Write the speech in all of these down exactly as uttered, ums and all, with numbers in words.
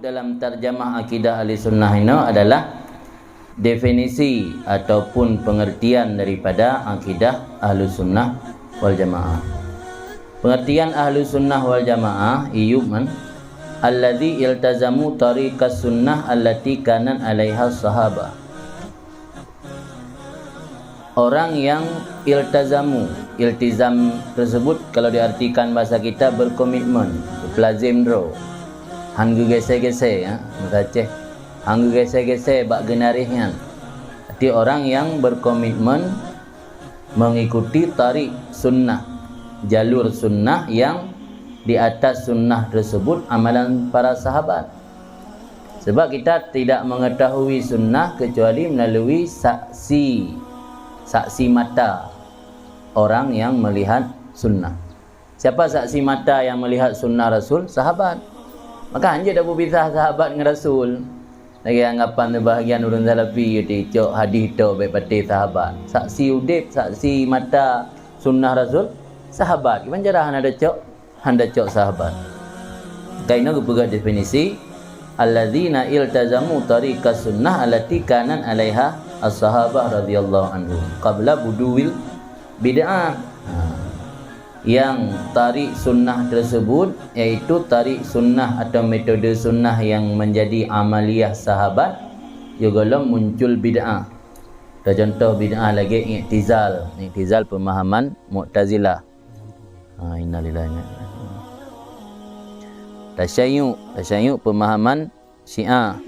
Dalam tarjamah akidah Ahli Sunnah inoe adalah definisi ataupun pengertian daripada akidah Ahli Sunnah wal Jamaah. Pengertian Ahli Sunnah wal Jamaah, iyub man, alladzi iltazamu tariqas sunnah allati kanat alaiha sahabah. Orang yang iltazamu, iltizam tersebut kalau diartikan bahasa kita berkomitmen, beupelazem droe, han geugeusé-geusé, ya, bahasa Aceh, han geugeusé-geusé bak geunaréh nyan. Arti orang yang berkomitmen mengikuti tariq sunnah, jalur sunnah yang di atas sunnah tersebut amalan para sahabat. Sebab kita tidak mengetahui sunnah kecuali melalui saksi, saksi mata orang yang melihat sunnah. Siapa saksi mata yang melihat sunnah Rasul? Sahabat. Maka hanjeuet tapeubisa sahabat ngon Rasul. Lagée anggapan sebahagian ureuëng Salafi, cok hadis tok bék patéh sahabat. Saksi udeb, saksi mata sunnah Rasul, sahabat. Kiban cara hana tacok? Hana tacok sahabat. Kaina geupeugah definisi, alladzina iltazamu tariqas sunnah allati kanat alaiha as-sahabah radhiyallahu anhum qabla buduwil bid'ah. Ha. Yang tariq sunnah tersebut, yaitu tariq sunnah atau metode sunnah yang menjadi amaliyah sahabat, sigohlom muncul bid'ah. Contoh bid'ah lagée i'tizal. I'tizal pemahaman Mu'tazilah. Ha, innalillahi wa inna ilaihi raji'un. Tasyayyu', tasyayyu' pemahaman Syiah.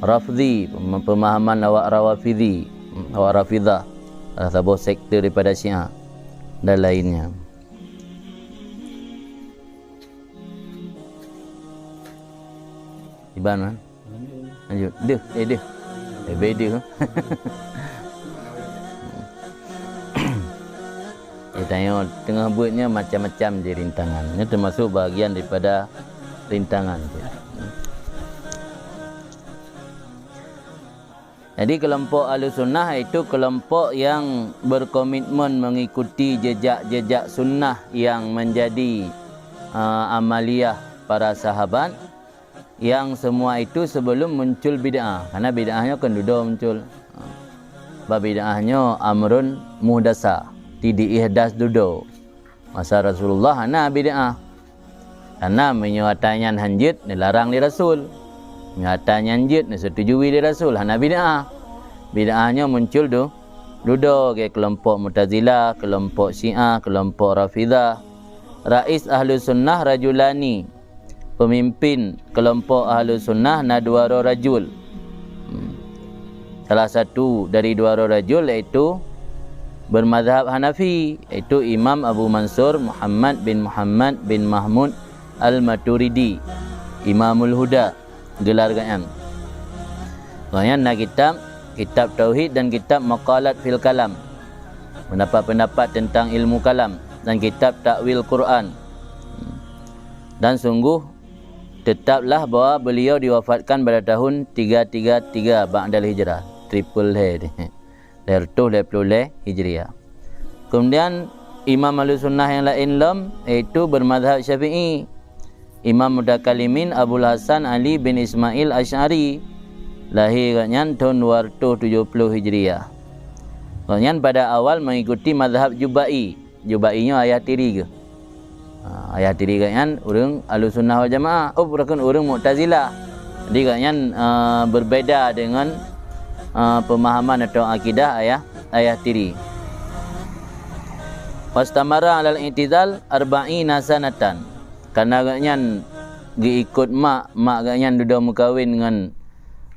Rafidhi, pem-, pemahaman awak Rawafidhi, awak Rafidah, salah saboh sekte daripada Syiah dan lainnya. Iban, kan? Lanjut. Deuh, eh, deuh. Eh, beda. Eh, tanyoe teungoh buet nyoe macam-macam jih rintangan. Nyoe termasuk bahagian daripada rintangan tu. Jadi, kelompok Ahlus Sunnah itu kelompok yang berkomitmen mengikuti jejak-jejak sunnah yang menjadi, eh, amaliyah para sahabat. Yang semua itu sebelum muncul bid'ah. Karena bid'ah nyoe kon dudoe muncul. Ha. Sebab bid'ah nyoe amrun muhdasa, ti diihdas dudoe. Masa Rasulullah hana bid'ah. Karena meunyoe ata nyan hanjeuet, neularang lé Rasul. Meunyoe ata nyan jeuet, neusetujui lé Rasul, hana bid'ah. Bid'ah nyoe muncul du-, dudoe, lagée kelompok Mu'tazilah, kelompok Syiah, kelompok Rafidah. Rais Ahlus Sunnah rajulani. Pemimpin kelompok Ahlus Sunnah na dua droe rajul. Hmm. Salah satu dari dua droe rajul yaitu bermazhab Hanafi, yaitu Imam Abu Mansur Muhammad bin Muhammad bin Mahmud Al-Maturidi, Imamul Huda, gelar gobnyan. Gobnyan na kitab, kitab Tauhid dan kitab Maqalat fil Kalam, pendapat-pendapat tentang ilmu kalam, dan kitab Takwil Quran. Dan sungguh, tetaplah bahwa beliau diwafatkan pada tahun tiga tiga tiga Ba'dal Hijrah, triple he, lhée reutôh lhée ploh lhée Hijriah. Kemudian, Imam Ahlus Sunnah yang laén lom, yaitu bermazhab Syafi'i, Imam Mutakalimin Abul Hasan Ali bin Ismail Asy'ari, lahé gobnyan thon dua reutôh tujoh ploh Hijriah. Gobnyan pada awal mengikuti mazhab Jubai. Jubai nyoe ayah tiri geuh. Ha, ayah tiri gobnyan ureuëng Ahlussunnah wal Jamaah, oh, bukan ureuëng Mu'tazilah. Jadi gobnyan, eh, berbeda dengan, eh, pemahaman atau akidah ayah, ayah tiri. Wastamara alal i'tizal arba'ina sanatan. Karena gobnyan geuikot mak, mak gobnyan dudoe meukawen ngon,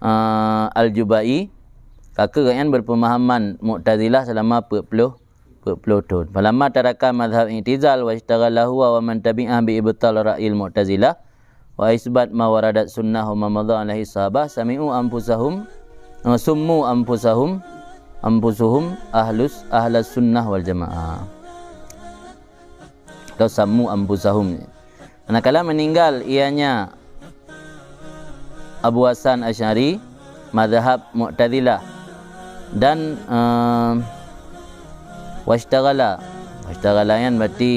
eh, Al-Jubai, ka kheueh gobnyan berpemahaman Mu'tazilah selama peuet ploh peuet ploh thon. Falamma taraka madhhab i'tizal washtaghala huwa wa man tabi'ah bi ibtal ra'yil Mu'tazilah wa isbat ma waradat sunnah wa ma madha alaihi sahabah, sami'u anfusahum, eh, summu anfusahum, anfusuhum ahlus, ahlas sunnah wal jamaah. Atau sammu anfusahum. Manakala meninggal ianya Abu Hasan Asy'ari, mazhab Mu'tazilah, dan, eh, washtaghala. Washtaghala nyan berarti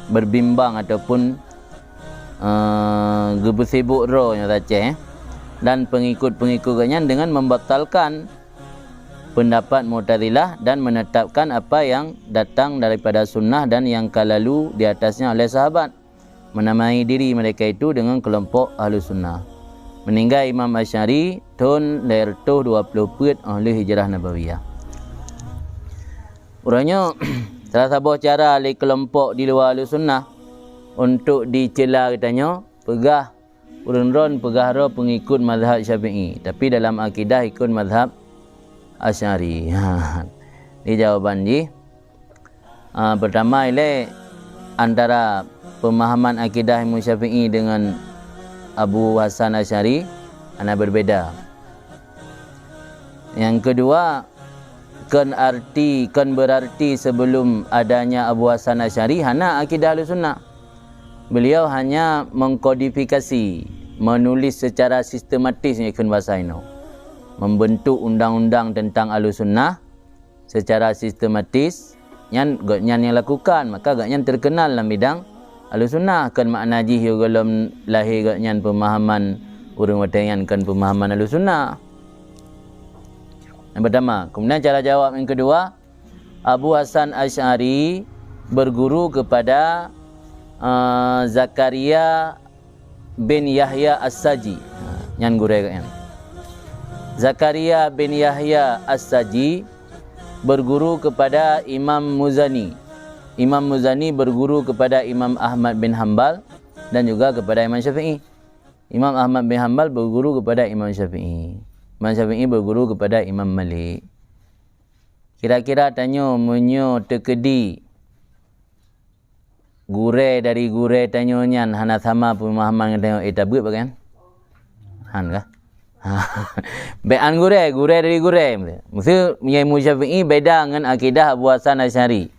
berbimbang ataupun eh, geupeusibuk droe nyoe taceh, eh, dan pengikut-pengikut geuhnyan dengan membatalkan pendapat Mu'tazilah dan menetapkan apa yang datang daripada sunnah dan yang ka lalu di atasnya oleh sahabat, menamai diri mereka itu dengan kelompok Ahlus Sunnah. Meninggai Imam Asy'ari thon lhèe reutôh dua ploh peuet óh lheueh Hijrah Nabawiyah. Uroe nyoe, salah saboh cara lé kelompok di luwa Ahlus Sunnah untuk dicela geutanyoe, peugah ureuëng droen peugah droe pengikut mazhab Syafi'i, tapi dalam akidah ikut mazhab Asy'ari. Ha. Di jawaban jih, ah, pertama ilée antara pemahaman akidah Imam Syafi'i dengan Abu Hasan Asy'ari hana berbeda. Yang kedua, kon arti, kon berarti sebelum adanya Abu Hasan Asy'ari hana akidah Ahlussunnah. Beliau hanya mengkodifikasi, menulis secara sistematis, nyan kheun basa inoe. Membentuk undang-undang tentang Ahlussunnah secara sistematis, nyan gobnyan nyang lakukan, maka gobnyan terkenal lam bidang Ahlussunnah. Kon makna jih yoh gohlom lahé gobnyan pemahaman ureuëng watée nyan kon pemahaman Ahlussunnah. Yang pertama. Kemudian cara jawab yang kedua, Abu Hasan Asy'ari berguru kepada, eh, Zakaria bin Yahya As-Saji. Ha, nyan gurée gobnyan. Zakaria bin Yahya As-Saji berguru kepada Imam Muzani. Imam Muzani berguru kepada Imam Ahmad bin Hambal dan juga kepada Imam Syafi'i. Imam Ahmad bin Hambal berguru kepada Imam Syafi'i. Imam Syafi'i berguru kepada Imam Malik. Kira-kira tanyoe meunyoe teukeudi gurée dari gurée tanyoe nyan hana sama peumahaman ngon tanyoe, eh, tabeuet bagian? Han kah? Bék an gurée, gurée dari gurée. Maksud, Imam Syafi'i beda ngon akidah Abu Hasan Asy'ari.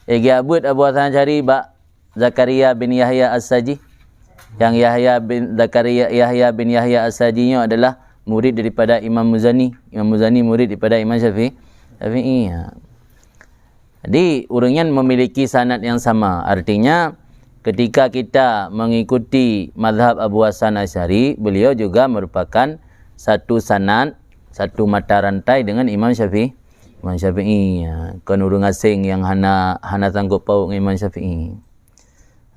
Eh, geubeuet Abu Hasan Asy'ari bak Zakaria bin Yahya As-Saji. Yang Yahya bin Zakaria, Yahya bin Yahya As-Saji nyoe adalah murid daripada Imam Muzani. Imam Muzani murid daripada Imam Syafi'i. Syafi'i, ya. Jadi, ureuëng nyan memiliki sanad yang sama. Artinya, ketika kita mengikuti mazhab Abu Hasan Asy'ari, beliau juga merupakan satu sanad, satu mata rantai dengan Imam Syafi'i. Imam Syafi'i, ya, kon ureuëng asing yang hana, hana sanggup paut ngon Imam Syafi'i.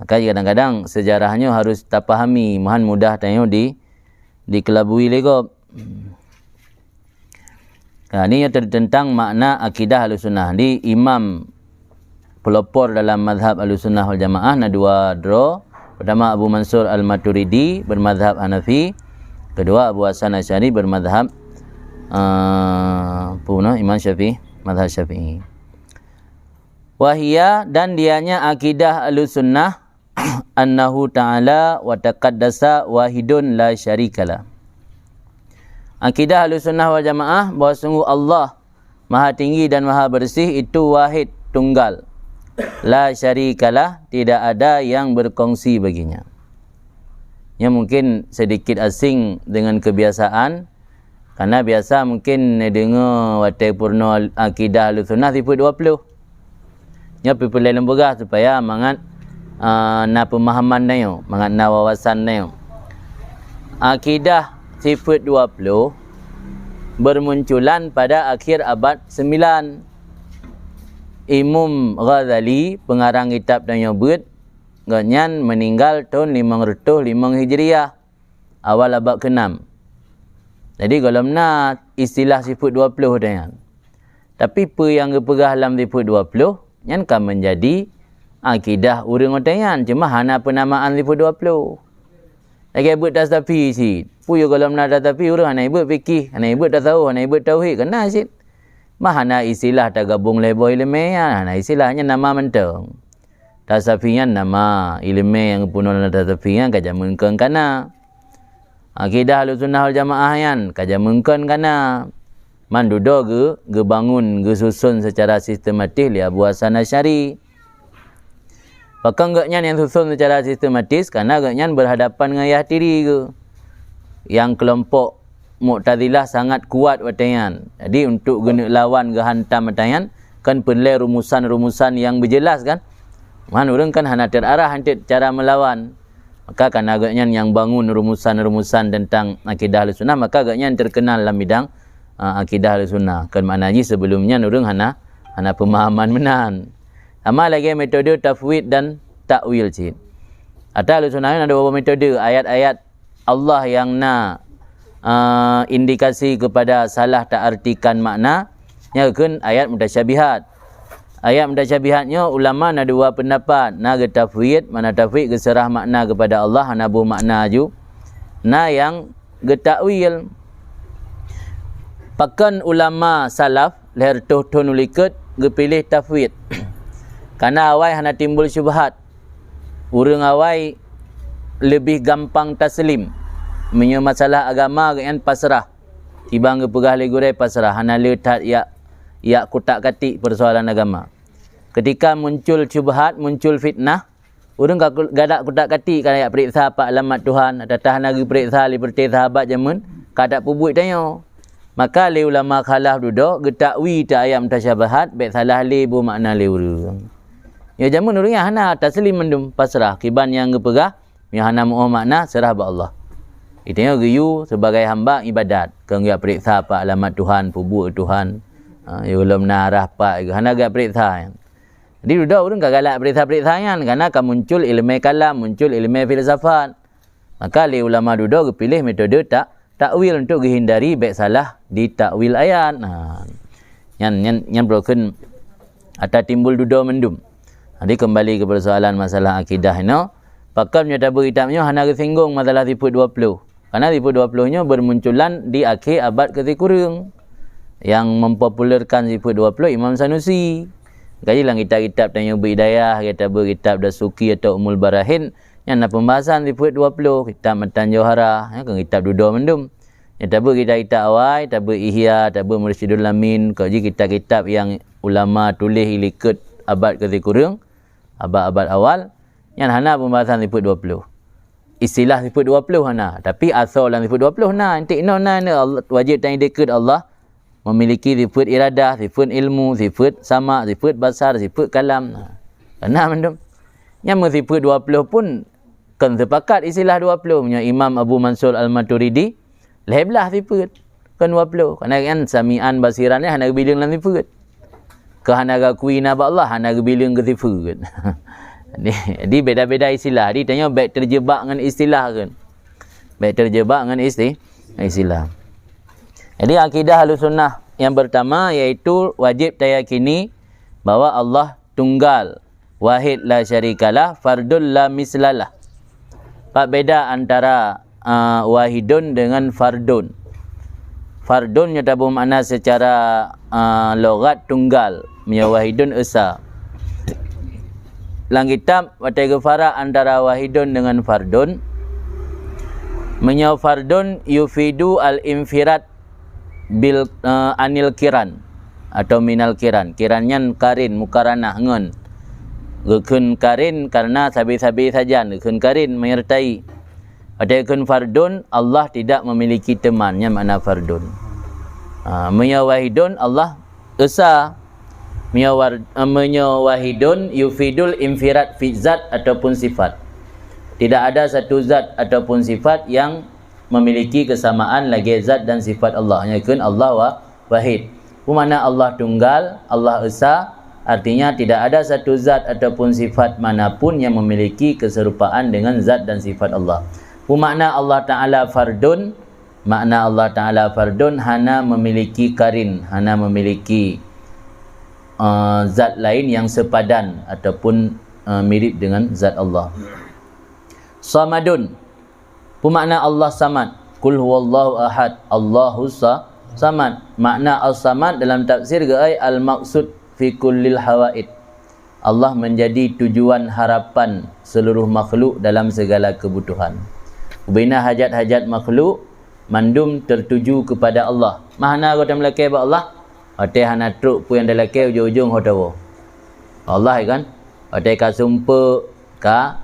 Maka kadang-kadang sejarah nyoe harus tapahami, meuhan mudah tanyoe di, dikelabui lé gob. Nah, ini yang ter-, tentang makna akidah Ahlussunnah. Di imam pelopor dalam mazhab Ahlussunnah wal Jamaah na dua droe. Pertama Abu Mansur Al-Maturidi bermazhab Hanafi. Kedua Abu Hasan Asy'ari bermazhab, eh, apa nama, Imam Syafi'i, mazhab Syafi'i. Wahia, dan dianya akidah Ahlussunnah, annahu ta'ala wa taqaddasa wahidun la syarikalah. Akidah Ahlussunnah wal Jamaah bahwa sungguh Allah Maha Tinggi dan Maha Bersih itu wahid, tunggal. La syarikalah, tidak ada yang berkongsi baginya. Nya mungkin sedikit asing dengan kebiasaan, karena biasa mungkin neudeungoe watée peurunoe akidah Ahlussunnah sifeuet dua ploh. Nyoe peureulée lôn peugah supaya mangat, ah, na peumahaman tanyoe, mangat na wawasan tanyoe. Akidah sifeuet dua ploh bermunculan pada akhir abad sembilan. Imam Ghazali, pengarang kitab tanyoe beuet, gobnyan meninggal tahun limong reutôh limong Hijriah, awal abad keenam. Jadi, gohlom na istilah sifeuet dua ploh tanyoe. Tapi peue nyang geupeugah lam sifeuet dua ploh nyan ka menjadi akidah ureuëng watée nyan, cuma hana peunamaan sifeuet dua ploh. Lagée beuet tasafi cit. Peue gohlom na tasafi, ureuëng hana ibeuet fikih, hana ibeuet tasawuf, hana ibeuet tauhid, keu na cit. Mah hana istilah tagabong lhée boh iéleumé nyan, hana istilah, nyan nama mantong. Tasafi nyan nama, iéleumé nyang geupunoe lam tasafi nyan ka jameun kon kana. Akidah Ahlussunnah wal Jamaah nyan ka jameun kon kana. Man dudoe geu-, geubangun, geususon secara sistematis lé Abu Hasan Asy'ari. Pakon gobnyan nyang suson secara sistematis, karena gobnyan berhadapan ngon Yahtiri geuh. Nyang kelompok Mu'tazilah sangat kuat watée nyan. Jadi, untuk geuneuk lawan geuhantam watée nyan, kan peureulée rumusan-rumusan nyang beujeulaih kan. Man ureuëng kan hana teuarah enteuk cara meulawan. Maka karena gobnyan nyang bangun rumusan-rumusan tentang akidah Ahlussunnah, maka gobnyan terkenal lam bidang, ah, akidah Ahlussunnah. Kan makna jih sebelum nyan ureuëng hana, hana pemahaman meunan. Sama lagée metode tafwid dan takwil cit. Ata Ahlussunnah nyan ada beberapa metode, ayat-ayat Allah yang na, ah, indikasi kepada salah taartikan makna, nyan kheun ayat mutasyabihat. Ayat mutasyabihat nyoe ulama na dua pendapat, na geutafwid, makna tafwid geuseurah makna kepada Allah, hana boh makna aju. Na nyang geutakwil. Pakon ulama salaf lhée reutôh thon u likot geupiléh tafwid? Karena awai hana timbul syubhat. Ureuëng awai leubeh gampang taslim. Meunyoe masalah agama gobnyan pasrah. Kiban geupeugah lé gurée pasrah, hana le that yak, yak kutak-katik persoalan agama. Ketika muncul syubhat, muncul fitnah, ureuëng ka ku-, gadak kutak-katik ka yak peuriksa pat alamat Tuhan, atawa hana geupeuriksa lé peureuté sahabat jameun, ka dak peubuet tanyoe. Maka lé ulama khalaf dudoe geutakwil ta ayat mutasyabihat, bék salah lé boh makna lé ureuëng. Ya jameun ureuëng nyan hana taslim mandum pasrah kiban nyang geupeugah, meunyoe hana meuoh makna, seurah bak Allah. Geutanyoe geuyue sibagai hamba ibadat, kon geupeuriksa pat alamat Tuhan, peubuet Tuhan. Ha, ya ulôn na arah pat, hana geupeuriksa. Jadi dudoe ureuëng ka galak peuriksa-peuriksa nyan, karena ka muncul ileumé kalam, muncul ileumé filsafat. Maka lé ulama dudoe geupiléh metode tak, takwil untuk geuhindari bék salah di takwil ayat. Nah, nyan, nyan, nyan beurukon ata timbul dudoe mandum. Jadi kembali ke persoalan masalah akidah inoe, pakon nyoe tabeuet kitab nyoe hana geusinggong masalah sifeuet dua puluh. Karena sifeuet dua puluh nyoe bermunculan di akhé abad keusikureueng. Yang mempopulerkan sifeuet dua puluh Imam Sanusi. Kaji lam kitab-kitab tanyoe Bidayah, kitab, kitab Dasuki atau Ummul Barahin, nyan na pembahasan sifeuet dua puluh, kitab Matan Jauhara, ya, kan kitab dudoe mandum. Ya, tabeuet kitab-kitab awai, tabeuet Ihya, tabeuet Mursyidul Amin, kaji kitab-kitab yang ulama tuléh i likot abad keusikureueng, abad-abad awal, nyan hana pembahasan sifeuet dua puluh. Istilah sifeuet dua puluh hana, tapi asoe lam sifeuet dua puluh na. Entik inoe na, na Allah, wajéb tanyoe dikeue Allah memiliki sifeuet iradah, sifeuet ilmu, sifeuet sama, sifeuet basar, sifeuet kalam. Nah, na mandum. Nyang meusifeuet dua puluh pun kon sepakat istilah dua puluh. Meunyoe Imam Abu Mansur Al-Maturidi, lhée blaih sifeuet, kon dua puluh. Karena kan samian basiran nyan hana geubileung lam sifeuet. Keu hana geuakui na bak Allah, hana geubileung keu sifeuet. Jadi, jadi beda-beda istilah. Jadi tanyoe bék terjebak ngon istilah kan. Bék terjebak ngon isti-, istilah. Jadi akidah Ahlussunnah yang pertama yaitu wajib tayakini bahwa Allah tunggal, wahid la syarikalah, fardun la mislalah. Apa beda antara, ah, wahidun dengan fardun? Fardun nyoe tabeuet makna secara, ah, lughat tunggal, meunyoe wahidun esa. Lam kitab watée geufaraq antara wahidun dengan fardun, meunyoe fardun yufidu al-infirad bil, eh, anil kiran atau minal kiran. Kiran nyan karin, mukaranah ngon. Geukheun karin karena sabe-sabe sajan, geukheun karin menyertai. Watée geukheun fardun, Allah tidak memiliki teman, nyan makna fardun. Ha, meunyoe wahidun, Allah esa. Meunyoe war-, eh, meunyoe wahidun yufidul infirad fi zat ataupun sifat. Tidak ada satu zat ataupun sifat yang memiliki kesamaan lagée zat dan sifat Allah. Nyan kheun Allah wa-, wahid. Peue makna Allah tunggal, Allah esa, artinya tidak ada satu zat ataupun sifat manapun yang memiliki keserupaan dengan zat dan sifat Allah. Peue makna Allah Ta'ala fardun, makna Allah Ta'ala fardun hana memiliki karin, hana memiliki, eh, zat lain yang sepadan ataupun, eh, mirip dengan zat Allah. Samadun, peue makna Allah samad? Qul huwallahu ahad, Allahus sa-, samad. Makna as-samad dalam tafsir geuai al-maqsud fi kullil hawaid. Allah menjadi tujuan harapan seluruh makhluk dalam segala kebutuhan. Ubena hajat-hajat makhluk mandum tertuju kepada Allah. Mah hana geutam lakée bak Allah, watée hana trok peue nyang talakée ujong-ujong ho tawoe. Allah kan, watée ka sumpek, ka,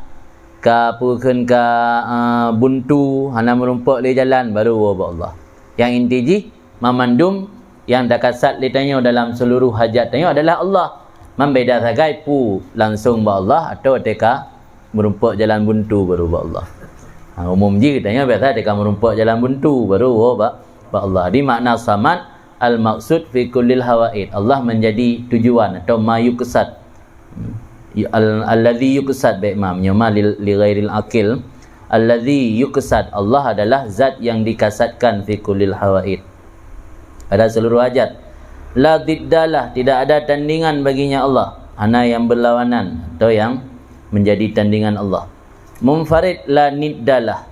ka peue kheun ka, eh, buntu, hana meurumpok lé jalan, baru woe bak Allah. Nyang inti jih, mamandum nyang takasat lé tanyoe dalam seluruh hajat tanyoe adalah Allah. Mambeda sagai peue langsong bak Allah atau watée ka meurumpok jalan buntu baru bak Allah. Ha, umum jih geutanyoe biasa teuka meurumpok jalan buntu, baru woe bak, bak Allah. Di makna samad, al-maqsud fi kullil hawaid. Allah menjadi tujuan atau ma yuqsad. Al-, alladzi yuqsad, baik mam, nyoe ma lil, li ghairil aqil. Alladzi yuqsad, Allah adalah zat yang dikasadkan fi kullil hawaid. Pada seluruh hajat. La diddalah, tidak ada tandingan baginya Allah. Hana yang berlawanan atau yang menjadi tandingan Allah. Munfarid la niddalah.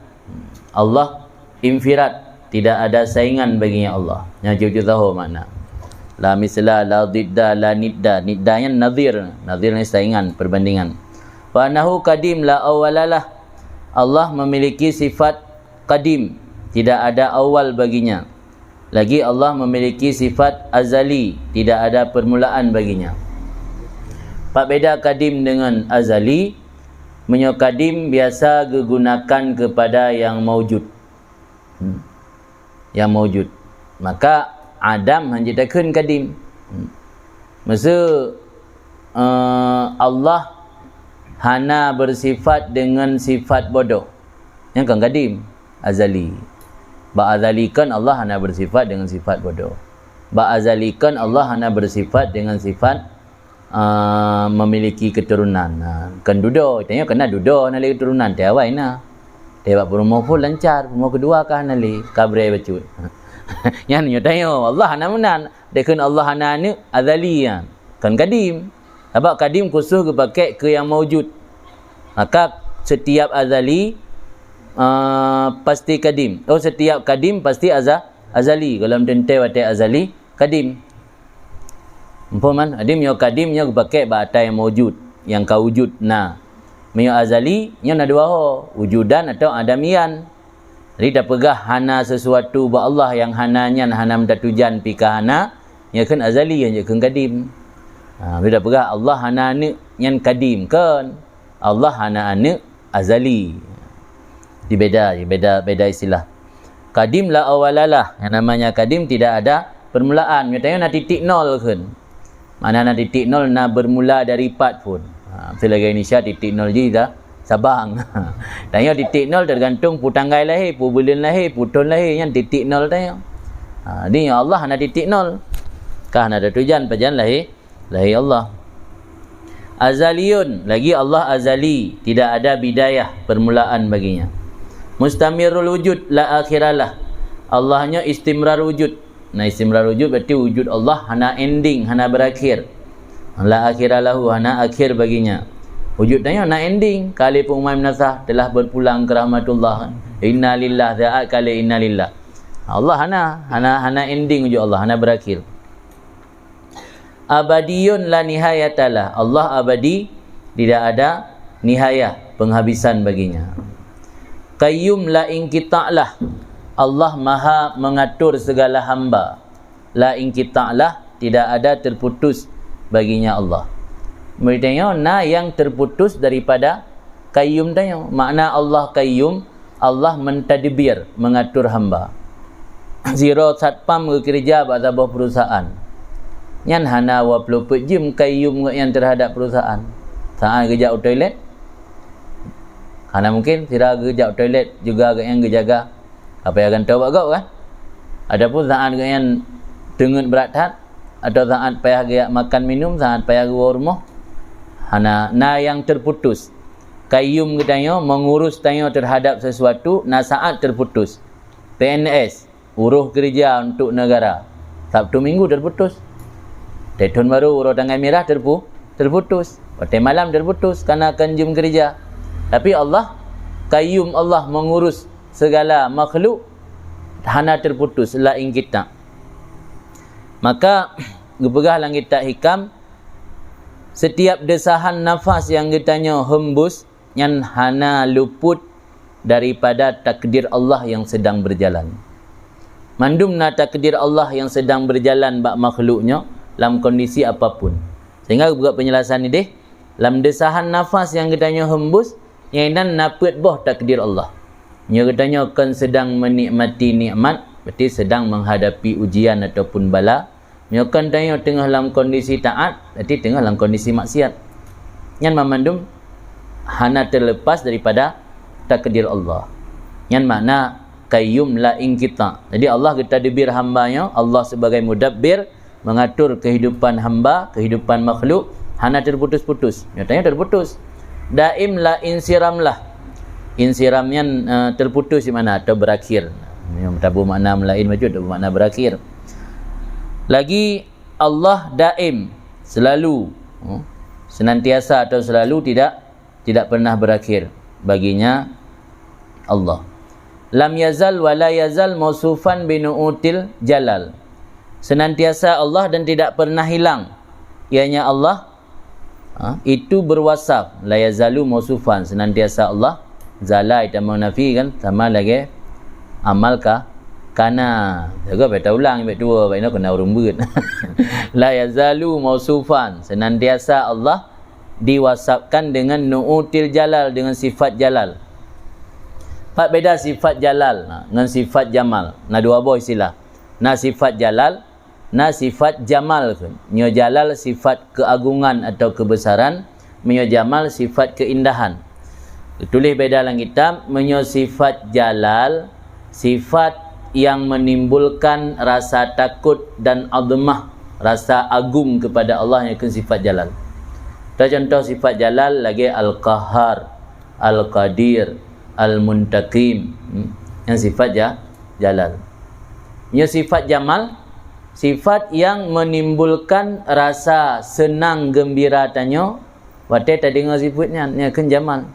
Allah infirad, tidak ada saingan baginya Allah. Nyan cucu tahu makna. La misla, la didda, la nidda. Nidda nyan nadhir. Nadhir ni saingan, perbandingan. Fa annahu qadim la awwalalah. Allah memiliki sifat qadim, tidak ada awal baginya. Lagi Allah memiliki sifat azali, tidak ada permulaan baginya. Pak beda qadim dengan azali, meunyoe qadim biasa gegunakan kepada yang maujud. Hmm. Yang maujud. Maka adam hana jitakheun qadim. Hmm. Maksud, eh, Allah hana bersifat dengan sifat bodoh. Nyang kan qadim, azali. Bak azali kan Allah hana bersifat dengan sifat bodoh. Bak azali kan Allah hana bersifat dengan sifat, ah, memiliki keturunan. Ha, kan dudoe, tanyoe kena dudoe hana lé keturunan, teuh awai na. Teuh bak peurumoh phon lancar, peurumoh keudua ka hana lé, ka bré bacut. Nyan nyoe tanyoe, Allah hana meunan. Dikheun Allah hana aneuk, azali nyan. Kan qadim. Sabab qadim khusus geupaké keu yang maujud. Maka setiap azali, ah, pasti qadim. Oh, setiap qadim pasti aza-, azali. Kalau teuntèe watèe azali, qadim. Muphom kan? Qadim nyoe qadim nyoe geupaké bak ata yang maujud, yang ka wujud na. Meunyoe azali, nyoe na dua ho, wujudan atau adamian. Jadi tapeugah hana sesuatu bak Allah yang hana nyan hana meutatujan pih ka hana, nyan kheun azali, nyan kheun qadim. Ha, bila tapeugah Allah hana aneuk, nyan qadim, kon. Allah hana aneuk, azali. Jadi beda, beda, beda istilah. Qadim la awalalah, yang namanya qadim tidak ada permulaan. Nyatanya na titik nol kheun. Mana na titik nol na bermula dari pat phon. Ha, beutôi lagèe Indonesia titik nol jih dah Sabang. Tanyoe titik nol tergantung peue tanggai lahé, peue buleuen lahé, peue thon lahé, nyan titik nol tanyoe. Ha, di Allah hana titik nol. Ka hana tatujan pajan lahé, lahé Allah. Azaliyun, lagi Allah azali, tidak ada bidayah, permulaan baginya. Mustamirul wujud, la akhiralah. Allah nyoe istimrar wujud. Nah, istimrar wujud berarti wujud Allah hana ending, hana berakhir. La akhira lahu, hana akhir baginya. Wujud tanyoe na ending, ka lheueh peumaén meunasah telah berpulang ke rahmatullah. Innalillah, saat ka lheueh innalillah. Allah hana, hana, hana ending wujud Allah, hana berakhir. Abadiyun la nihayatalah. Allah abadi, tidak ada nihayah, penghabisan baginya. Qayyum la inqita'lah. Allah maha mengatur segala hamba. La inqita'lah, tidak ada terputus baginya Allah. Murid tanyoe na yang terputus daripada qayyum tanyoe. Makna Allah qayyum, Allah mentadbir, mengatur hamba. Sidroe satpam geukeureuja bak saboh perusahaan. Nyan hana dua ploh peuet jeuem qayyum gobnyan terhadap perusahaan. Saat geujak u toilet, hana mungkin sira geujak u toilet juga gobnyan geujaga. Ka payah gantoe bak gob kan? Ataupun saat gobnyan teungeut brat that, atau saat payah geujak makan minum, saat payah geuwoe rumoh, hana, na yang terputus. Qayyum geutanyoe, mengurus tanyoe terhadap sesuatu, na saat terputus. P N S, uroe keureuja untuk negara. Sabtu Minggu terputus. Thon baru uroe tanggai mirah terpu-, terputus. Watèe malam terputus, karena kan jeuem keureuja. Tapi Allah, qayyum Allah mengurus segala makhluk, hana terputus, la inqita'. Maka, geupeugah lam kitab Hikam, setiap desahan nafas nyang geutanyoe hembus, nyan hana luput daripada takdir Allah yang sedang berjalan. Mandum na takdir Allah yang sedang berjalan bak makhluk nyoe lam kondisi apapun. Sehingga buat penjelasan idéh, lam desahan nafas nyang geutanyoe hembus, nyang inan na peuet boh takdir Allah. Nyoe geutanyoe kon sedang menikmati nikmat, berarti sedang menghadapi ujian ataupun bala, Nyoe kan tanyoe teungoh lam kondisi taat, berarti teungoh lam kondisi maksiat. Nyan mamandum hana terlepas daripada takdir Allah. Nyan makna qayyum la inqita. Jadi Allah geutadbir hamba nyoe, Allah sebagai mudabbir, mengatur kehidupan hamba, kehidupan makhluk, hana terputus-putus. Nyatanya terputus. Daim la insiram lah. Insiram nyan, eh, terputus di mana? Atau berakhir. Nyoe tabu makna lain bacut, tabu makna berakhir. Lagi Allah daim, selalu, hmm, senantiasa atau selalu, tidak tidak pernah berakhir baginya Allah. Lam yazal wa la yazal mausufan binu'util jalal. Senantiasa Allah dan tidak pernah hilang, ianya Allah, ha, itu berwasaf. La yazalu mausufan, senantiasa Allah. Zala itamong nafi kan, sama lagée amal ka, kana. Jaga beta ulang, bek dua, bek ina kena ureuëng beuet. La yazalu mausufan, senantiasa Allah diwasafkan dengan nu'util jalal, dengan sifat jalal. Pat beda sifat jalal, nah, ngon sifat jamal? Na dua boh istilah. Na sifat jalal, na sifat jamal. Nyoe jalal sifat keagungan atau kebesaran, meunyoe jamal sifat keindahan. Tuléh beda lam kitab, meunyoe sifat jalal, sifat yang menimbulkan rasa takut dan azamah, rasa agung kepada Allah, nyan keuh sifat jalal. Contoh sifat jalal lagée Al-Qahhar, Al-Qadir, Al-Muntaqim. Hmm. Nyan sifat ja-, jalal. Nyoe sifat jamal, sifat yang menimbulkan rasa senang gembira tanyoe watée tadeungoe sifat nyan, nyan keuh jamal.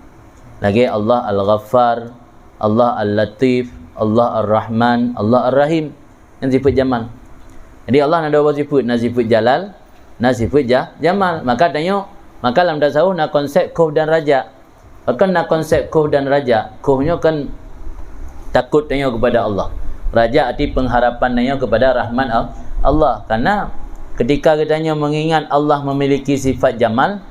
Lagée Allah Al-Ghaffar, Allah Al-Latif, Allah Ar-Rahman, Allah Ar-Rahim. Nyan sifat jamal. Jadi Allah na dua boh sifat, na sifat jalal, na sifat ja-, jamal. Maka tanyoe, maka lam tasawuf na konsep khof dan raja. Pakon na konsep khof dan raja? Khof nyoe kan takut tanyoe kepada Allah. Raja arti pengharapan tanyoe kepada rahmat Al-, Allah. Karena ketika geutanyoe mengingat Allah memiliki sifat jamal,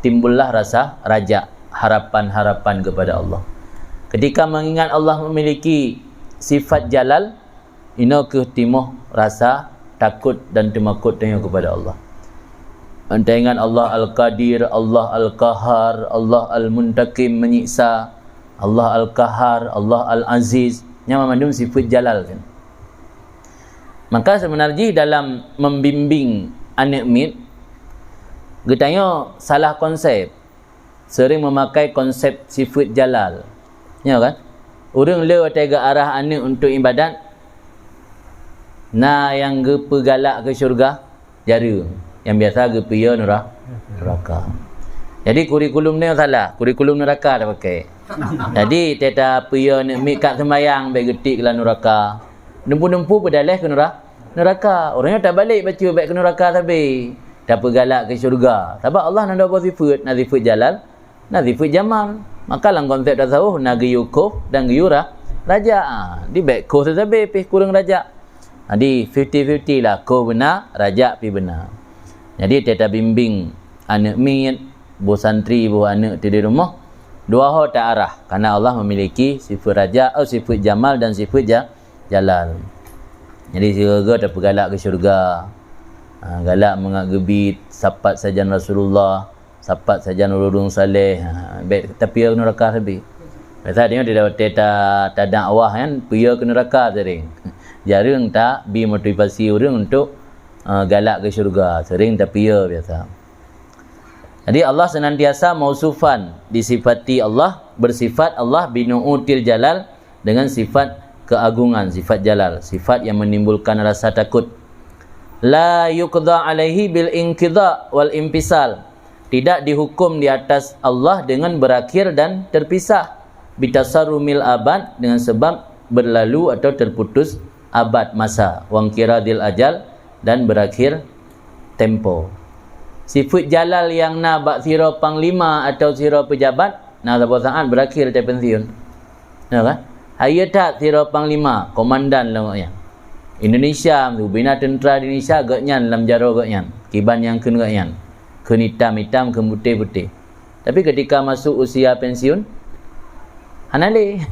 timbullah rasa raja, harapan-harapan kepada Allah. Ketika mengingat Allah memiliki sifat jalal, inoe keuh timoh rasa takot dan teumakot tanyoe kepada Allah. Taingat Allah Al-Qadir, Allah Al-Qahhar, Allah Al-Muntaqim, menyiksa, Allah Al-Qahhar, Allah Al-Aziz, nyan mandum sifat jalal kan. Maka sebenarnya dalam membimbing aneuk miet, geutanyoe salah konsep. Sering memakai konsep sifat jalal. Nyo kan? Ureuëng le watée geuarah aneuk untuk ibadat, na nyang geupeugalak keu syurga, jareueng. Nyang biasa geupeuyo nura-, nuraka. Jadi kurikulum nyoe salah, kurikulum nuraka tapakai. Jadi teta peuyo aneuk miet kat sembayang bék geutik lam nuraka. Nempu-nempu peudaleh keu nura-, nuraka. Ureuëng nyoe tabalek bacut bék keu nuraka sabe. Tapeugalak keu syurga. Sabab Allah na dua boh sifat, na sifat jalal, na sifat jamal. Maka lam konsep tasawuf na geuyue khof dan geuyue ra-, raja. Ha, di bék khof sabe pih kureueng raja. Jadi fifty fifty lah, khof beuna, raja pih beuna. Jadi teta bimbing aneuk miet, boh santri, boh aneuk teu di rumoh, dua ho ta arah. Karena Allah memiliki sifat raja, oh, sifat jamal dan sifat ja-, jalal. Jadi sigoe-goe tapeugalak keu syurga. Ha, galak mangat geubiet, sapat sajan Rasulullah, sapat sajan ureuëng saleh. Ha, bék tapeuyo keu nuraka sabe. Biasa tanyoe di watée ta-, tadakwah kan, peuyo keu nuraka sering. Jareueng tabi motivasi ureuëng untuk, eh, galak keu syurga, sering tapeuyo biasa. Jadi Allah senantiasa mausufan, disifati Allah, bersifat Allah binu'util jalal, dengan sifat keagungan, sifat jalal, sifat yang menimbulkan rasa takut. La yuqda alaihi bil inqidha wal infisal. Tidak dihukum di atas Allah dengan berakhir dan terpisah. Bitasarrumil abad, dengan sebab berlalu atau terputus abad masa. Wangkiradil ajal, dan berakhir tempo. Sifat jalal nyang na bak sidroe panglima atau sidroe pejabat, na saboh saat berakhir teuh pensiun. Ya kan? Hayeu that sidroe panglima, komandan lom gobnyan. Indonesia, bina tentera Indonesia gobnyan lam jaroe gobnyan, kiban nyang kheun gobnyan. Kheun itam-itam, kheun putéh-putéh. Tapi ketika masuk usia pensiun, hana lé.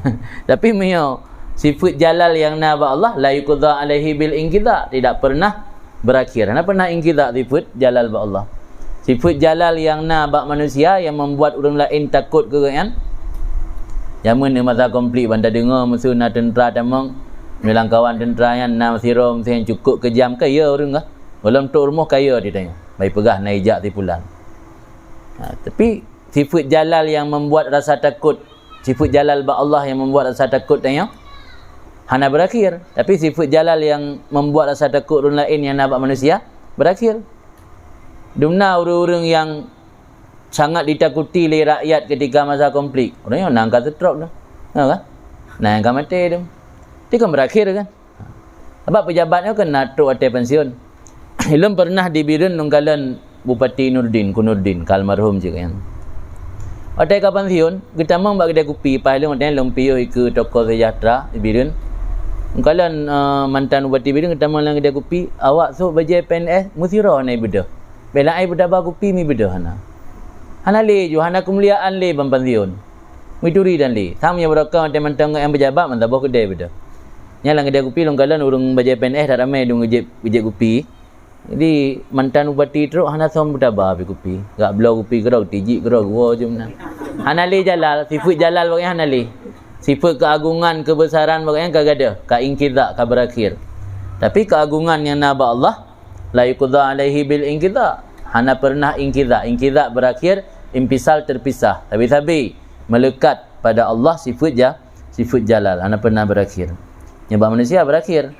Tapi meunyoe sifat jalal nyang na bak Allah, la yuqda alaihi bil inqidha, tidak pernah berakhir. Hana pernah inqidha sifat jalal bak Allah. Sifat jalal nyang na bak manusia yang membuat ureuëng laén takot keu gobnyan, Jameun di masa konflik ban tadeungoe meuseu na teuntra tamong, meulangkawan teuntra nyan na sidroe meuseu nyang cukôp keujam, kaya ureuëng kah. Gohlom trok rumoh kaya di tanyoe. Bai peugah na ijak si pulan. Ha, tapi sifeuet jalal yang membuat rasa takut, sifeuet jalal bak Allah yang membuat rasa takut tanyoe hana berakhir. Tapi sifeuet jalal yang membuat rasa takut ureuëng laén nyang na bak manusia berakhir. Dumna ureuëng-ureuëng yang sangat ditakuti lé rakyat ketika masa konflik. Ureuëng nyan na nyang ka stroke tu. Na kan? Na nyang ka maté tu. Ti kan berakhir kan? Sabab pejabat nyoe kan na trok watée pensiun. Lôn pernah di Bireuen lôn kalon Bupati Nurdin, Ku Nurdin, ka almarhum cit nyan. Watée ka pensiun, geutamong bak keudai kupi, paih lôn watée nyan lôn piôh ikeue toko Sejahtera di Bireuen. Lôn kalon, eh, mantan Bupati Bireuen geutamong lam keudai kupi, awak sôk bajée P N S, meusidroe na ibeudôh. Bela ai beudaba kupi mi beudôh hana. Hana lé ju, hana keumuliaan lé ban pensiun. Mituri dan lé. Sang meunyoe beurokon watée mantong ngon nyang peujabat, mantong boh keudée beudôh. Nyan lam keudée kupi lôn kalon ureuëng bajée P N S that ramé dum geujép, geujép kupi. Jadi, mantan bupati trok hana som beutaba pi kupi. Gak bloe kupi keudroe, tijik keudroe, geuwoe jeuem na. Hana lé jalal, sifeuet jalal bak nyan hana lé. Sifeuet keuagungan, keubeusaran bak nyan ka gadôh, ka inqidha, ka berakhir. Tapi keuagungan nyang na bak Allah, la yuqda alaihi bil inqidha. Hana pernah inqidha. Inqidha berakhir, infisal terpisah. Sabe-sabe melekat pada Allah sifeuet ja-, sifeuet jalal. Hana pernah berakhir. Nyoe bak manusia berakhir.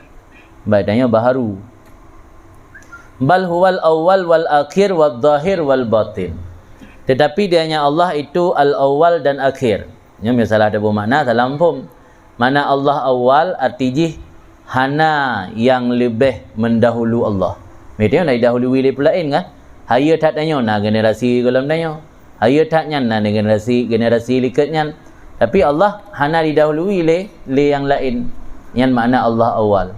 Baik, tanyoe baharu. Bal huwal awwal wal akhir wal zahir wal batin. Tetapi Dia-Nya Allah itu al-awwal dan akhir. Nyoe salah taboh makna, salah muphom. Makna Allah awwal, arti jih hana nyang leubeh meundahului Allah. Meutanyoe na didahului lé peulaén kan? Hayeu that tanyoe na generasi gohlom tanyoe. Hayeu that nyan na generasi, generasi likot nyan. Tapi Allah hana didahului lé, lé nyang laén. Nyan makna Allah awwal.